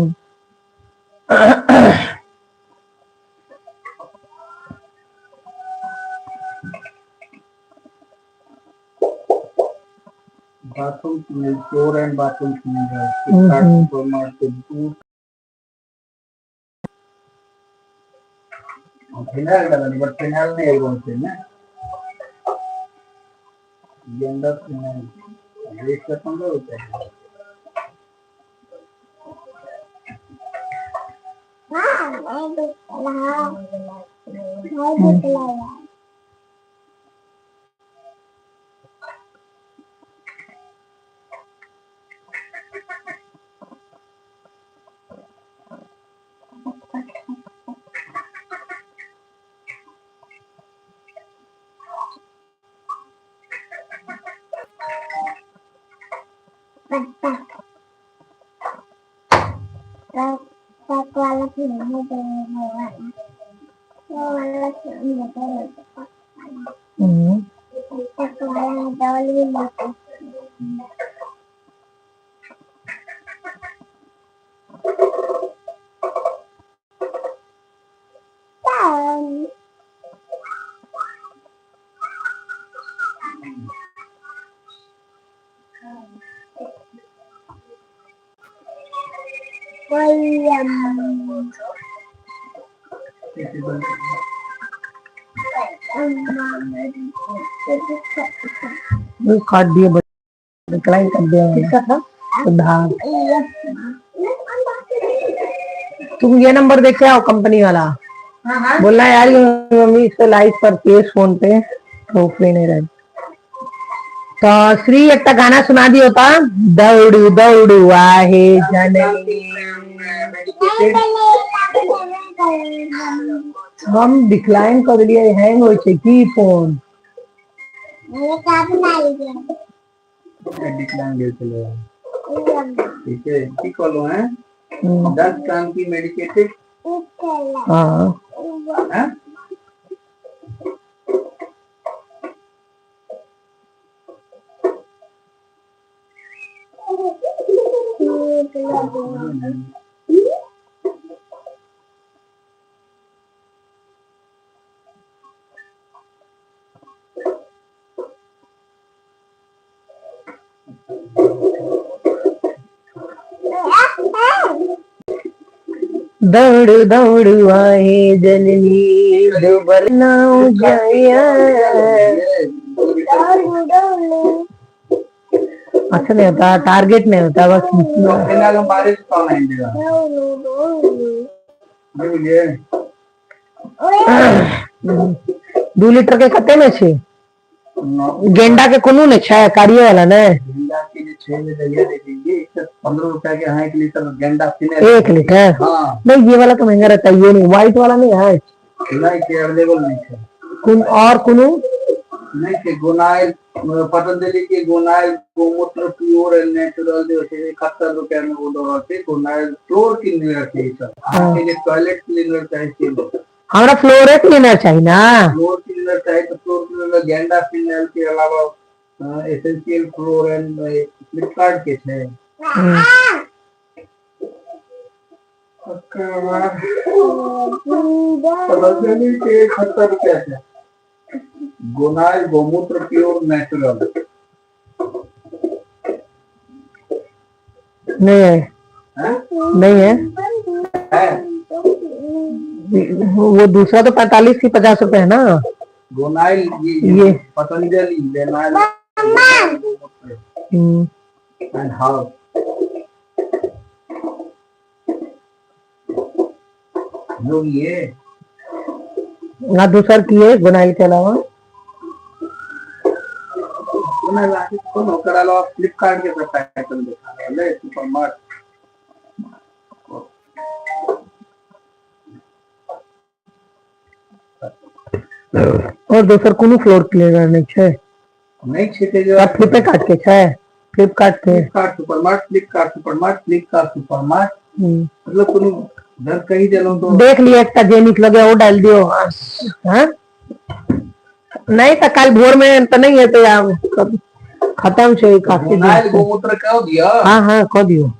[SPEAKER 2] Bathroom floor and bathroom cleaner Flipkart super market दूध फिनाइल डाला, बट फिनाइल नहीं है से ना। गेंदा फिनाइल 115 रुपये।
[SPEAKER 1] वो काट दिए, डिक्लाइन कर दिया मैंने।
[SPEAKER 4] था?
[SPEAKER 1] सुधार, तुम ये नंबर देखे आओ कंपनी वाला।
[SPEAKER 4] हाँ हाँ
[SPEAKER 1] बोलना यार, ये मम्मी इससे लाइव करती है फोन पे, तो फ्री नहीं रहे। तो श्री, एकटा गाना सुना दियो ता, दौड़ू दौड़ू आहे जननी। हम डिक्लाइन कर दिलियै, हैंग होइ छै की फोन?
[SPEAKER 2] डिक्लाइन गेल छलै। ठीक है, की कहलहुँ हैं? 10 क्रांति मेडिकेटेड।
[SPEAKER 1] हाँ।
[SPEAKER 2] हैं।
[SPEAKER 1] दौड़ू दौड़ू आहे जननी, दुबर नाव जाया। अच्छा, नहीं होता, टारगेट नहीं होता बस।
[SPEAKER 2] फिलहाल हम बारिश कौन आएंगे बुझलिए।
[SPEAKER 1] 2 लीटर के कते में छै? गेंडा के कोनो नहीं छै, कारिये वाला ने?
[SPEAKER 2] गेंडा के जो छह में दलिया देखेंगे, 115 रुपया के यहाँ 1 लीटर गेंडा फिनाइल।
[SPEAKER 1] 1 लीटर?
[SPEAKER 2] हाँ।
[SPEAKER 1] नहीं, ये वाला तो महंगा रहता है, ये नहीं, व्हाइट वाला नहीं है?
[SPEAKER 2] नहीं के, अवेलेबल नहीं है।
[SPEAKER 1] कुन और कोनो?
[SPEAKER 2] नहीं के, गोनाइल, पतंजलि के गोनाइल गोमूत्र प्योर एंड नेचुरल जे छै, 71 रुपया में वो दऽ छै। गोनाइल फ्लोर क्लीनर छै ई सब। अहाँके जे टॉयलेट क्लीनर चाही से?
[SPEAKER 1] हमरा फ्लोरे क्लीनर चाहिए ना।
[SPEAKER 2] फ्लोर क्लीनर चाही तो फ्लोर क्लीनर गेंडा फिनाइल के अलावा एसेंशियल फ्लोर एंड फ्लिपकार्ट के छै। ओकर बाद पतंजलि के 71 रुपया छै गोनाइल गोमूत्र प्योर नेचुरल।
[SPEAKER 1] नहीं है।
[SPEAKER 2] है।
[SPEAKER 1] नहीं है।
[SPEAKER 2] है।
[SPEAKER 1] वो दूसरा तो 45 की 50 रुपए है ना?
[SPEAKER 2] गोनाइल ये।
[SPEAKER 1] ये।
[SPEAKER 2] पतंजलि गोनाइल एंड हर्ब जो ये।
[SPEAKER 1] हाँ, दूसरा की है गोनाइल के अलावा?
[SPEAKER 2] ओना लागै कोन ओकर अलावा फ्लिपकार्ट के सबटा आइटम देखा रहल है सुपर मार्ट।
[SPEAKER 1] और दोसर कोनो फ्लोर क्लीनर नहि छै?
[SPEAKER 2] नहि छै ते
[SPEAKER 1] सब फ्लिपेकार्ट के छै, फ्लिपकार्ट के।
[SPEAKER 2] Flipkart Supermart, Flipkart Supermart, Flipkart Supermart. मतलब कोनो जब कहि देलहुँ तो
[SPEAKER 1] देख लिअ, एकटा जे नीक लगे ओ डालि दियौ। हँ, नहि तऽ काल्हि भोर मे तऽ नहि हेतै, आब खतम छै काफी दिन
[SPEAKER 2] गोनाइल
[SPEAKER 1] से।
[SPEAKER 2] गोमूत्र कह दिअ।
[SPEAKER 1] हँ हँ, कऽ दियौ।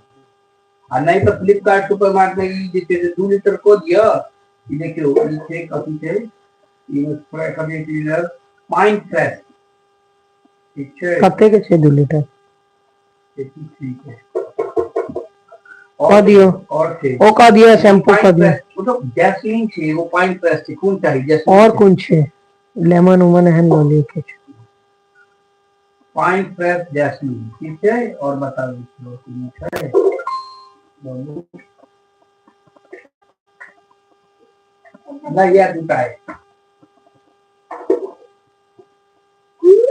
[SPEAKER 2] आ नहि तऽ फ्लिपकार्ट सुपरमार्ट मे ई जे छै से 2 लीटर कऽ दिअ। ई देखियौ, ई छै, कथी छै ई? कथी क्लीनर, पाइन फ्रेश, ठीक छै?
[SPEAKER 1] कते के छै 2 लीटर?
[SPEAKER 2] ठीक है।
[SPEAKER 1] कऽ दियौ।
[SPEAKER 2] और छै।
[SPEAKER 1] ओ कऽ दियौ, शैम्पू कऽ दियौ।
[SPEAKER 2] मतलब जैस्मिन छै, एगो पाइन फ्रेश छै। कोन चाही? जैस्मिन
[SPEAKER 1] और
[SPEAKER 2] छै।
[SPEAKER 1] कोन छै? लेमन उमन एहन लऽ लियौ किछु।
[SPEAKER 2] पाइन फ्रेश जैस्मिन, ठीक छै। और बताबू कोनो छै? बोलू। नहि, इएह दूटा है।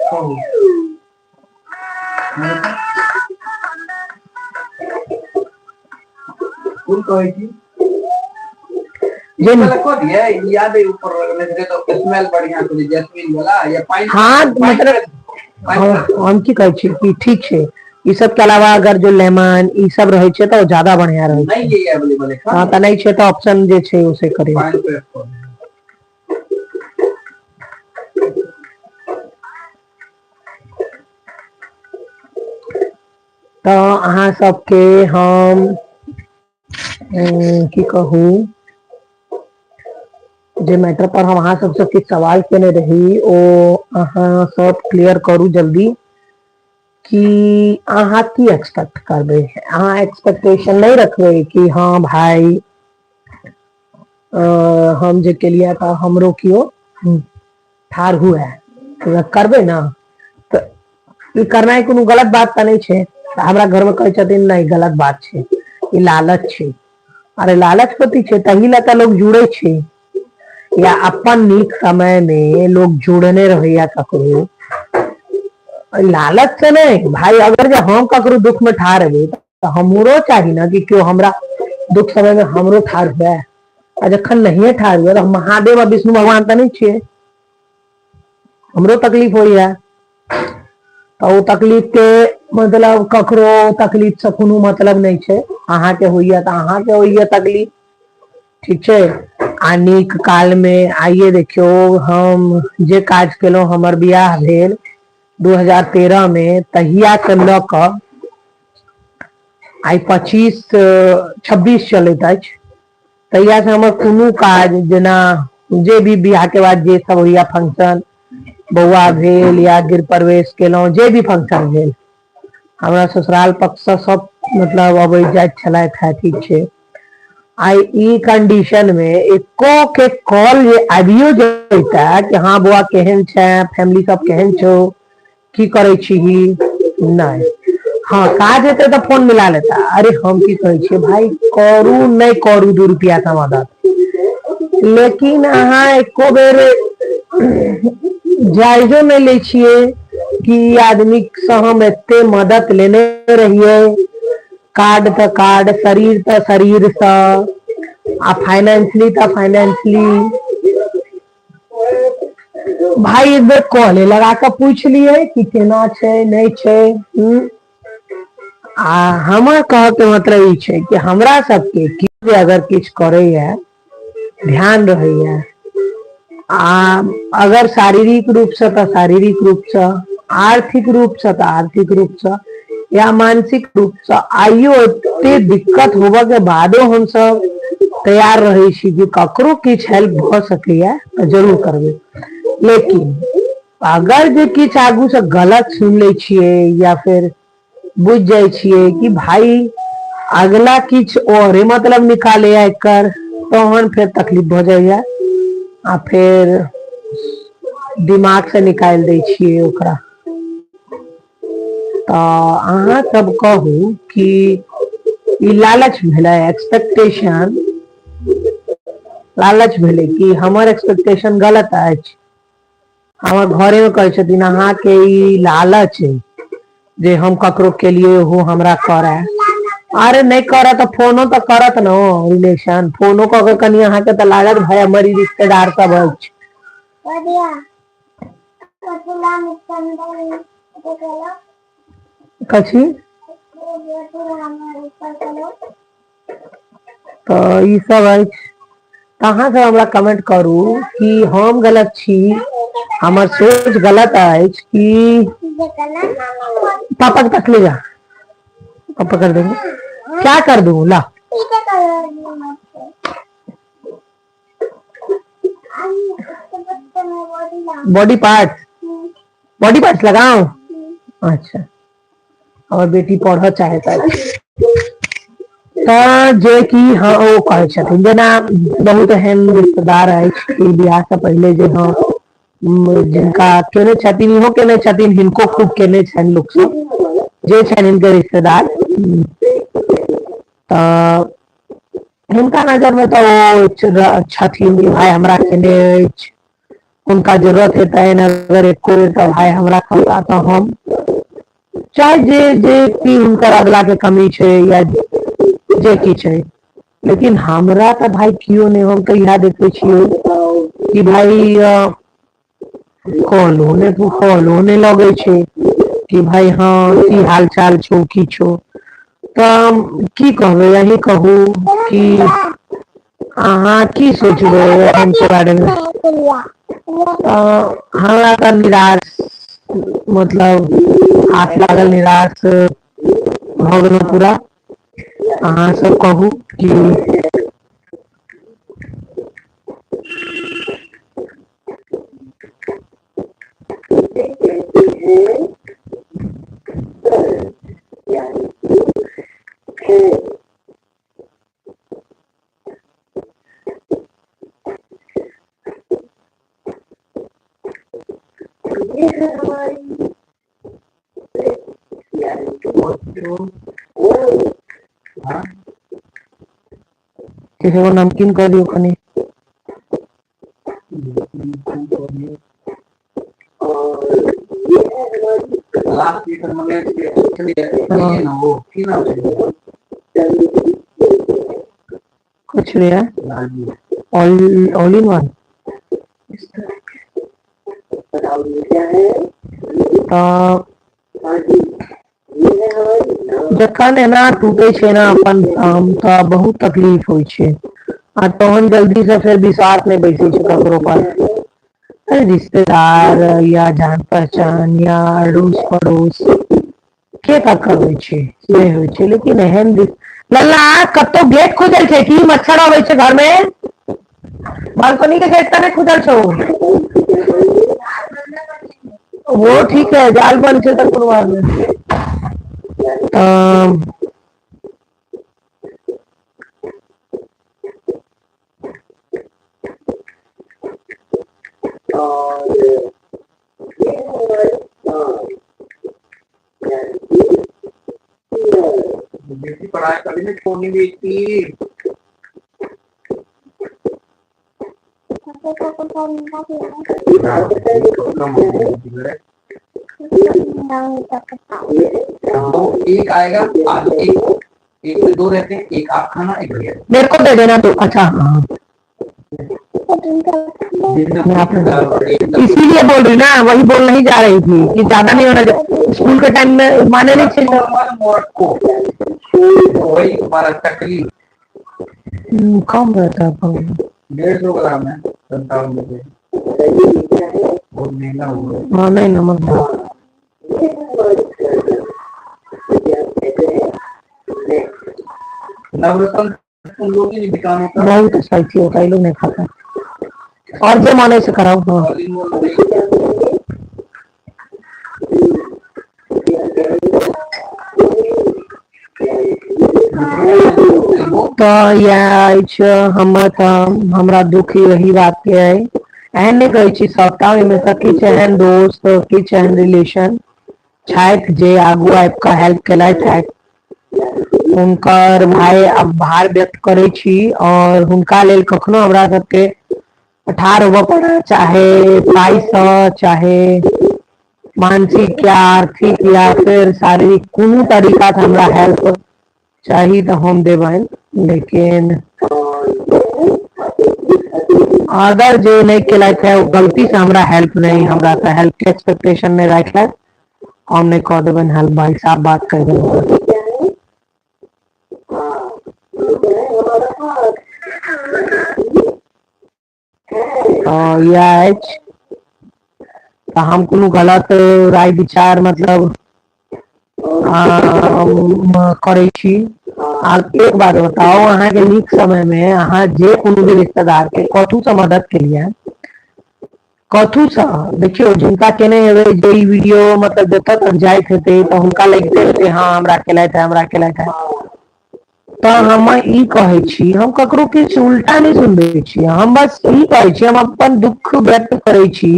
[SPEAKER 2] कहू। कोन कहै छी?
[SPEAKER 1] जे
[SPEAKER 2] वाला कऽ दियै? ई याद है, ऊपर लगने छलै तऽ स्मेल बढ़िया छलै, जैस्मिन वाला या पाइन?
[SPEAKER 1] हाँ, मतलब हम की कहै छी कि ठीक छै, ई सब के अलावा अगर जो लेमन ई सब रहै छै तऽ ओ ज्यादा बढ़िया रहै छै।
[SPEAKER 2] नहि, ये अवेलेबल है।
[SPEAKER 1] हँ, तऽ नहि छै तऽ ऑप्शन जे छै उसे करियौ।
[SPEAKER 2] पाइन फ्रेश कऽ दियै।
[SPEAKER 1] तऽ अहाँ सबके हम की कहू, जे मैटर पर हम अहाँ सबसँ किछु सवाल केने रही, ओ अहाँ सब क्लियर करू जल्दी कि अहाँ की एक्सपेक्ट करबै। अहाँ एक्सपेक्टेशन नहि रखबै कि हँ भाई, हम जे केलियै तऽ हमरो केओ ठाढ़ हुए करबै ने। तऽ ई करनाइ कोनो गलत बात तऽ नहि छै। तऽ हमरा घरमे कहै छथिन, नहि, गलत बात छै, ई लालच छै। अरे, लालच कथी छै? तही लए तऽ लोग जुड़े छै या अपन नीक समय मे लोग जुड़ने रहैया ककरो, लालच से नहि भाई। अगर जे हम ककरो दुख में ठाढ़ हेबै तऽ हमरो चाही ने कि केओ हमरा दुख समय में हमरो ठाढ़ हुए। आ जखन नहिये ठाढ़ हुए तऽ हम महादेव आ विष्णु भगवान तऽ नहि छियै। हमरो तकलीफ होइया तऽ ओ तकलीफ के मतलब ककरो तकलीफ से कोनो मतलब नहि छै। अहाँके होइया तऽ अहाँके होइया तकलीफ, ठीक छै। आ नीक काल मे आइये देखियौ, हम जे काज केलहुँ, हमर बियाह भेल 2013 मे, तहिया के लऽ कऽ आइ 25-26 चलैत अछि। तहिया से हमर कोनो काज, जेना जे भी बियाह के बाद जे सब होइया फंक्शन, बौआ भेल या गृह प्रवेश केलहुँ, जे भी फंक्शन भेल, हमरा ससुराल पक्षसँ सब मतलब अबैत जाइत छलथि है, ठीक छै। आइ ई कंडीशन मे एको के कॉल जे आबियो जैता कि हँ बौआ, केहन छै, फैमिली सब केहन छौ, की करै छीही? नहि। हँ, काज हेतै तऽ फोन मिला लेता। अरे, हम की कहै छियै भाई, करू नहि करू 2 रुपया के मदद, लेकिन अहाँ एको बेर जायजो नहि लै छियै कि ई आदमी से हम एते मदद लेने रहियै, कार्ड तऽ कार्ड, शरीर तऽ शरीरसँ आ फाइनेंसली तऽ फाइनेंसली। भाई, एक बेर कॉले लगा कऽ पूछि लियै कि केना छै, नहि छै। आ हमर कहके मतलब ई छै कि हमरा सबके की जे अगर किछु करैया, ध्यान रहैया। आ अगर शारीरिक रूपसँ तऽ शारीरिक रूपसँ, आर्थिक रूपसँ तऽ आर्थिक रूपसँ या मानसिक रूपसँ, आइयो एते दिक्कत होबऽ के बादो हमसब तैयार रहै छी कि ककरो किछु हेल्प भऽ सकैया तऽ जरूर करबै। लेकिन अगर जे किछु आगूसँ गलत सुनि लै छियै या फेर बुझि जाइ छियै कि भाई, अगला किछु औरे मतलब निकालैया एकर, तहन फेर तकलीफ भऽ जाइया आ फेर दिमाग से निकालि दै छियै ओकरा। तऽ अहाँ सब कहू कि ई लालच भेलै? एक्सपेक्टेशन लालच भेलै कि हमर एक्सपेक्टेशन गलत अछि? हमर घरे मे कहै छथिन अहाँके ई लालच अइ जे हम ककरो केलियै ओहो हमरा करय। अरे नहि करत तऽ फोनो तऽ करत ने रिलेशन, फोनो कऽ के कनि अहाँके तऽ लागत भाय हमर ई रिश्तेदार सब अछि। कथी? तऽ ई सब अछि। तऽ अहाँ सब हमरा कमेंट करू कि हम गलत छी, हमर सोच गलत अछि कि पापा के पास ले जा, पापा कर देंगे। क्या कर दूं ला? बॉडी पार्ट, बॉडी पार्ट्स लगाओ। अच्छा, हमर बेटी पढ़ऽ चाहैत अछि तऽ जे कि हँ ओ कहै छथिन जेना बहुत एहन रिश्तेदार अछि कि बियाह से पहिले जे हँ जिनका केने छथिन, इहो केने छथिन, हिनको खूब केने छनि लोक सब जे छनि हिनकर रिश्तेदार, तऽ हिनका नजर मे तऽ ओ छथिन कि भाय हमरा केने अछि, हुनका जरूरत हेतनि अगर एको बेर तऽ भाय हमरा कहता तऽ हम चाहे जे जे कि हुनकर अगला के कमी छै या जे किछु छै, लेकिन हमरा तऽ भाय केओ नहि। हम तऽ इएह देखै छियै कि भाय कॉलो नहि, कॉलो नहि लगै छै कि भाय हँ की हाल चाल छौ की छौ। तऽ की कहबै, अहीं कहू कि अहाँ की सोचबै एहन के बारे मे। तऽ हमरा तऽ निराश, मतलब हाथ लागल निराश भऽ गेलहुँ पूरा। अहाँ सब कहू कि एगो नमकीन कऽ दियौ कनि। कुछ नहीं है, ऑल ऑल इन वन। तऽ जखन एना टूटे छै ने अपन काम तऽ बहुत तकलीफ होइ छै, आ तहन जल्दी से फेर विश्वास नहि बैसे छै ककरो पर, रिश्तेदार या जान पहचान या अड़ोस पड़ोस के ककर होइ छै से होइ छै। लेकिन एहन लल्ला कतौ गेट खुजल छै की मच्छर अबै छै घर मे? बालकनी के गेट तऽ नहि खुजल छौ? वो ठीक है, जाल बंद छै तऽ कोनो बात नहि। तऽ
[SPEAKER 2] बेटी पढ़ाई कभी नहीं छोड़नी बेटी। दो एक आएगा आज, एक एक से दो रहते हैं, एक आप खाना एक भैया।
[SPEAKER 1] मेरे को दे देना तो। अच्छा हाँ, इसीलिए बोल रही ना, वही बोल नहीं जा रही थी कि ज्यादा नहीं होना चाहिए। स्कूल के टाइम में माने नहीं चाहिए।
[SPEAKER 2] वही तुम्हारा चकली
[SPEAKER 1] कम रहता है।
[SPEAKER 2] 150 ग्राम है, 57 रुपए, बहुत महंगा हुआ है।
[SPEAKER 1] हाँ नहीं, नमक
[SPEAKER 2] नवरत्न तुम लोग ही दुकानों का
[SPEAKER 1] बहुत स्पाइसी होता है, ये लोग नहीं खाता। और जो माने से कराओ। हाँ तऽ इएह अछि हमर, तऽ हमरा दुख यही बात के अइ। एहन नहि कहै छी सबटा, ओहिमे सँ किछु एहन दोस्त किछु एहन रिलेशन छथि जे आगू आबि कऽ हेल्प केलथि, हुनकर भाय आभार व्यक्त करै छी और हुनका लेल कखनो हमरा सबके ठाढ़ होबय पड़त, चाहे पाइसँ, चाहे मानसिक या आर्थिक या फेर शारीरिक, कोनो तरीकासँ हमरा हेल्प चाही तऽ हम देबनि। लेकिन अगर जे नहि केलथि है, ओ गलती से हमरा हेल्प नहि, हमरा से हेल्प के एक्सपेक्टेशन नहि राखलथि, हम नहि कऽ देबनि हेल्प भाई साहब, बात कहि देलहुँ। तऽ इएह अछि। तऽ हम कोनो गलत राय विचार मतलब करै छी। आ एक बात बताउ, अहाँके नीक समय मे अहाँ जे कोनो भी रिश्तेदार के कथू से मदद केलियै, कथूसँ? देखियौ, जिनका केने हेबै, जे ई वीडियो मतलब जतऽ तक जाइत हेतै, तऽ हुनका लगिते हेतै, हँ, हमरा केलथि है, हमरा केलथि है। तऽ हम ई कहै छी, हम ककरो किछु उल्टा नहि सुनबै छी, हम बस ई कहै छी, हम अपन दुःख व्यक्त करै छी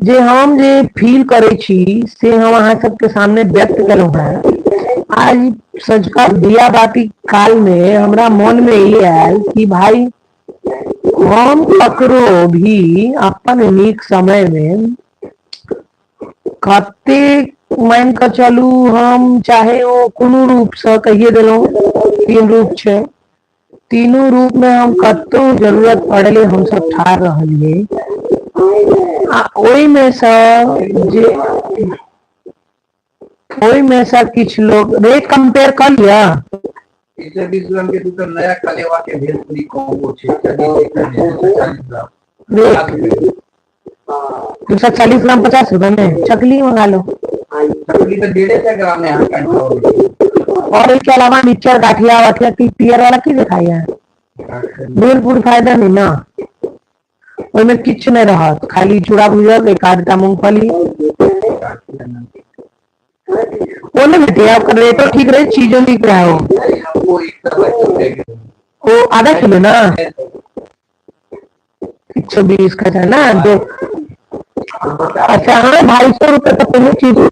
[SPEAKER 1] जे हम जे फील करै छी से हम अहाँ सबके सामने व्यक्त केलहुँ हेँ। आज सँझुका दिया बाती काल मे हमरा मन मे ई आयल कि भाई, हम ककरो भी अपन नीक समय मे कतेक मान कऽ चलू, हम चाहे ओ कोनो रूपसँ कहिए देलहुँ, तीन रूप छै, तीनू रूप मे हम कतौ जरूरत पड़ले हमसब ठाढ़ रहलियै। आ ओहिमे सँ जे ओहिमे सँ किछु लोग रेट कम्पेयर कऽ लिअ।
[SPEAKER 5] 120 ग्राम के दूटा नया कलेवा के भेलपुरी कॉम्बो छै, 120, 120, 240 ग्राम।
[SPEAKER 1] रेट
[SPEAKER 5] 50 रुपए।
[SPEAKER 1] 240 ग्राम 50 रुपए में चकली मंगा लो।
[SPEAKER 5] चकली तऽ 150 ग्राम है अहाँके 58 रुपए।
[SPEAKER 1] और इसके अलावा मिक्सचर, गाठिया वाठिया की पियर वाला की दिखाई है? भेलपूरी फायदा नहीं ना, ओहिमे किछु नहि रहत, खाली चूड़ा भूजल, एक आधटा मूंगफली। ओ नहि भेटैया? ओकर रेटो ठीक रहे, चीजो नीक रहे ओ।
[SPEAKER 5] नहीं, हमको 125 रुपए के।
[SPEAKER 1] ओ आधा किलो ना? 120 का था ना दो? अच्छा हाँ, 250 रुपए तो कोनो चीज।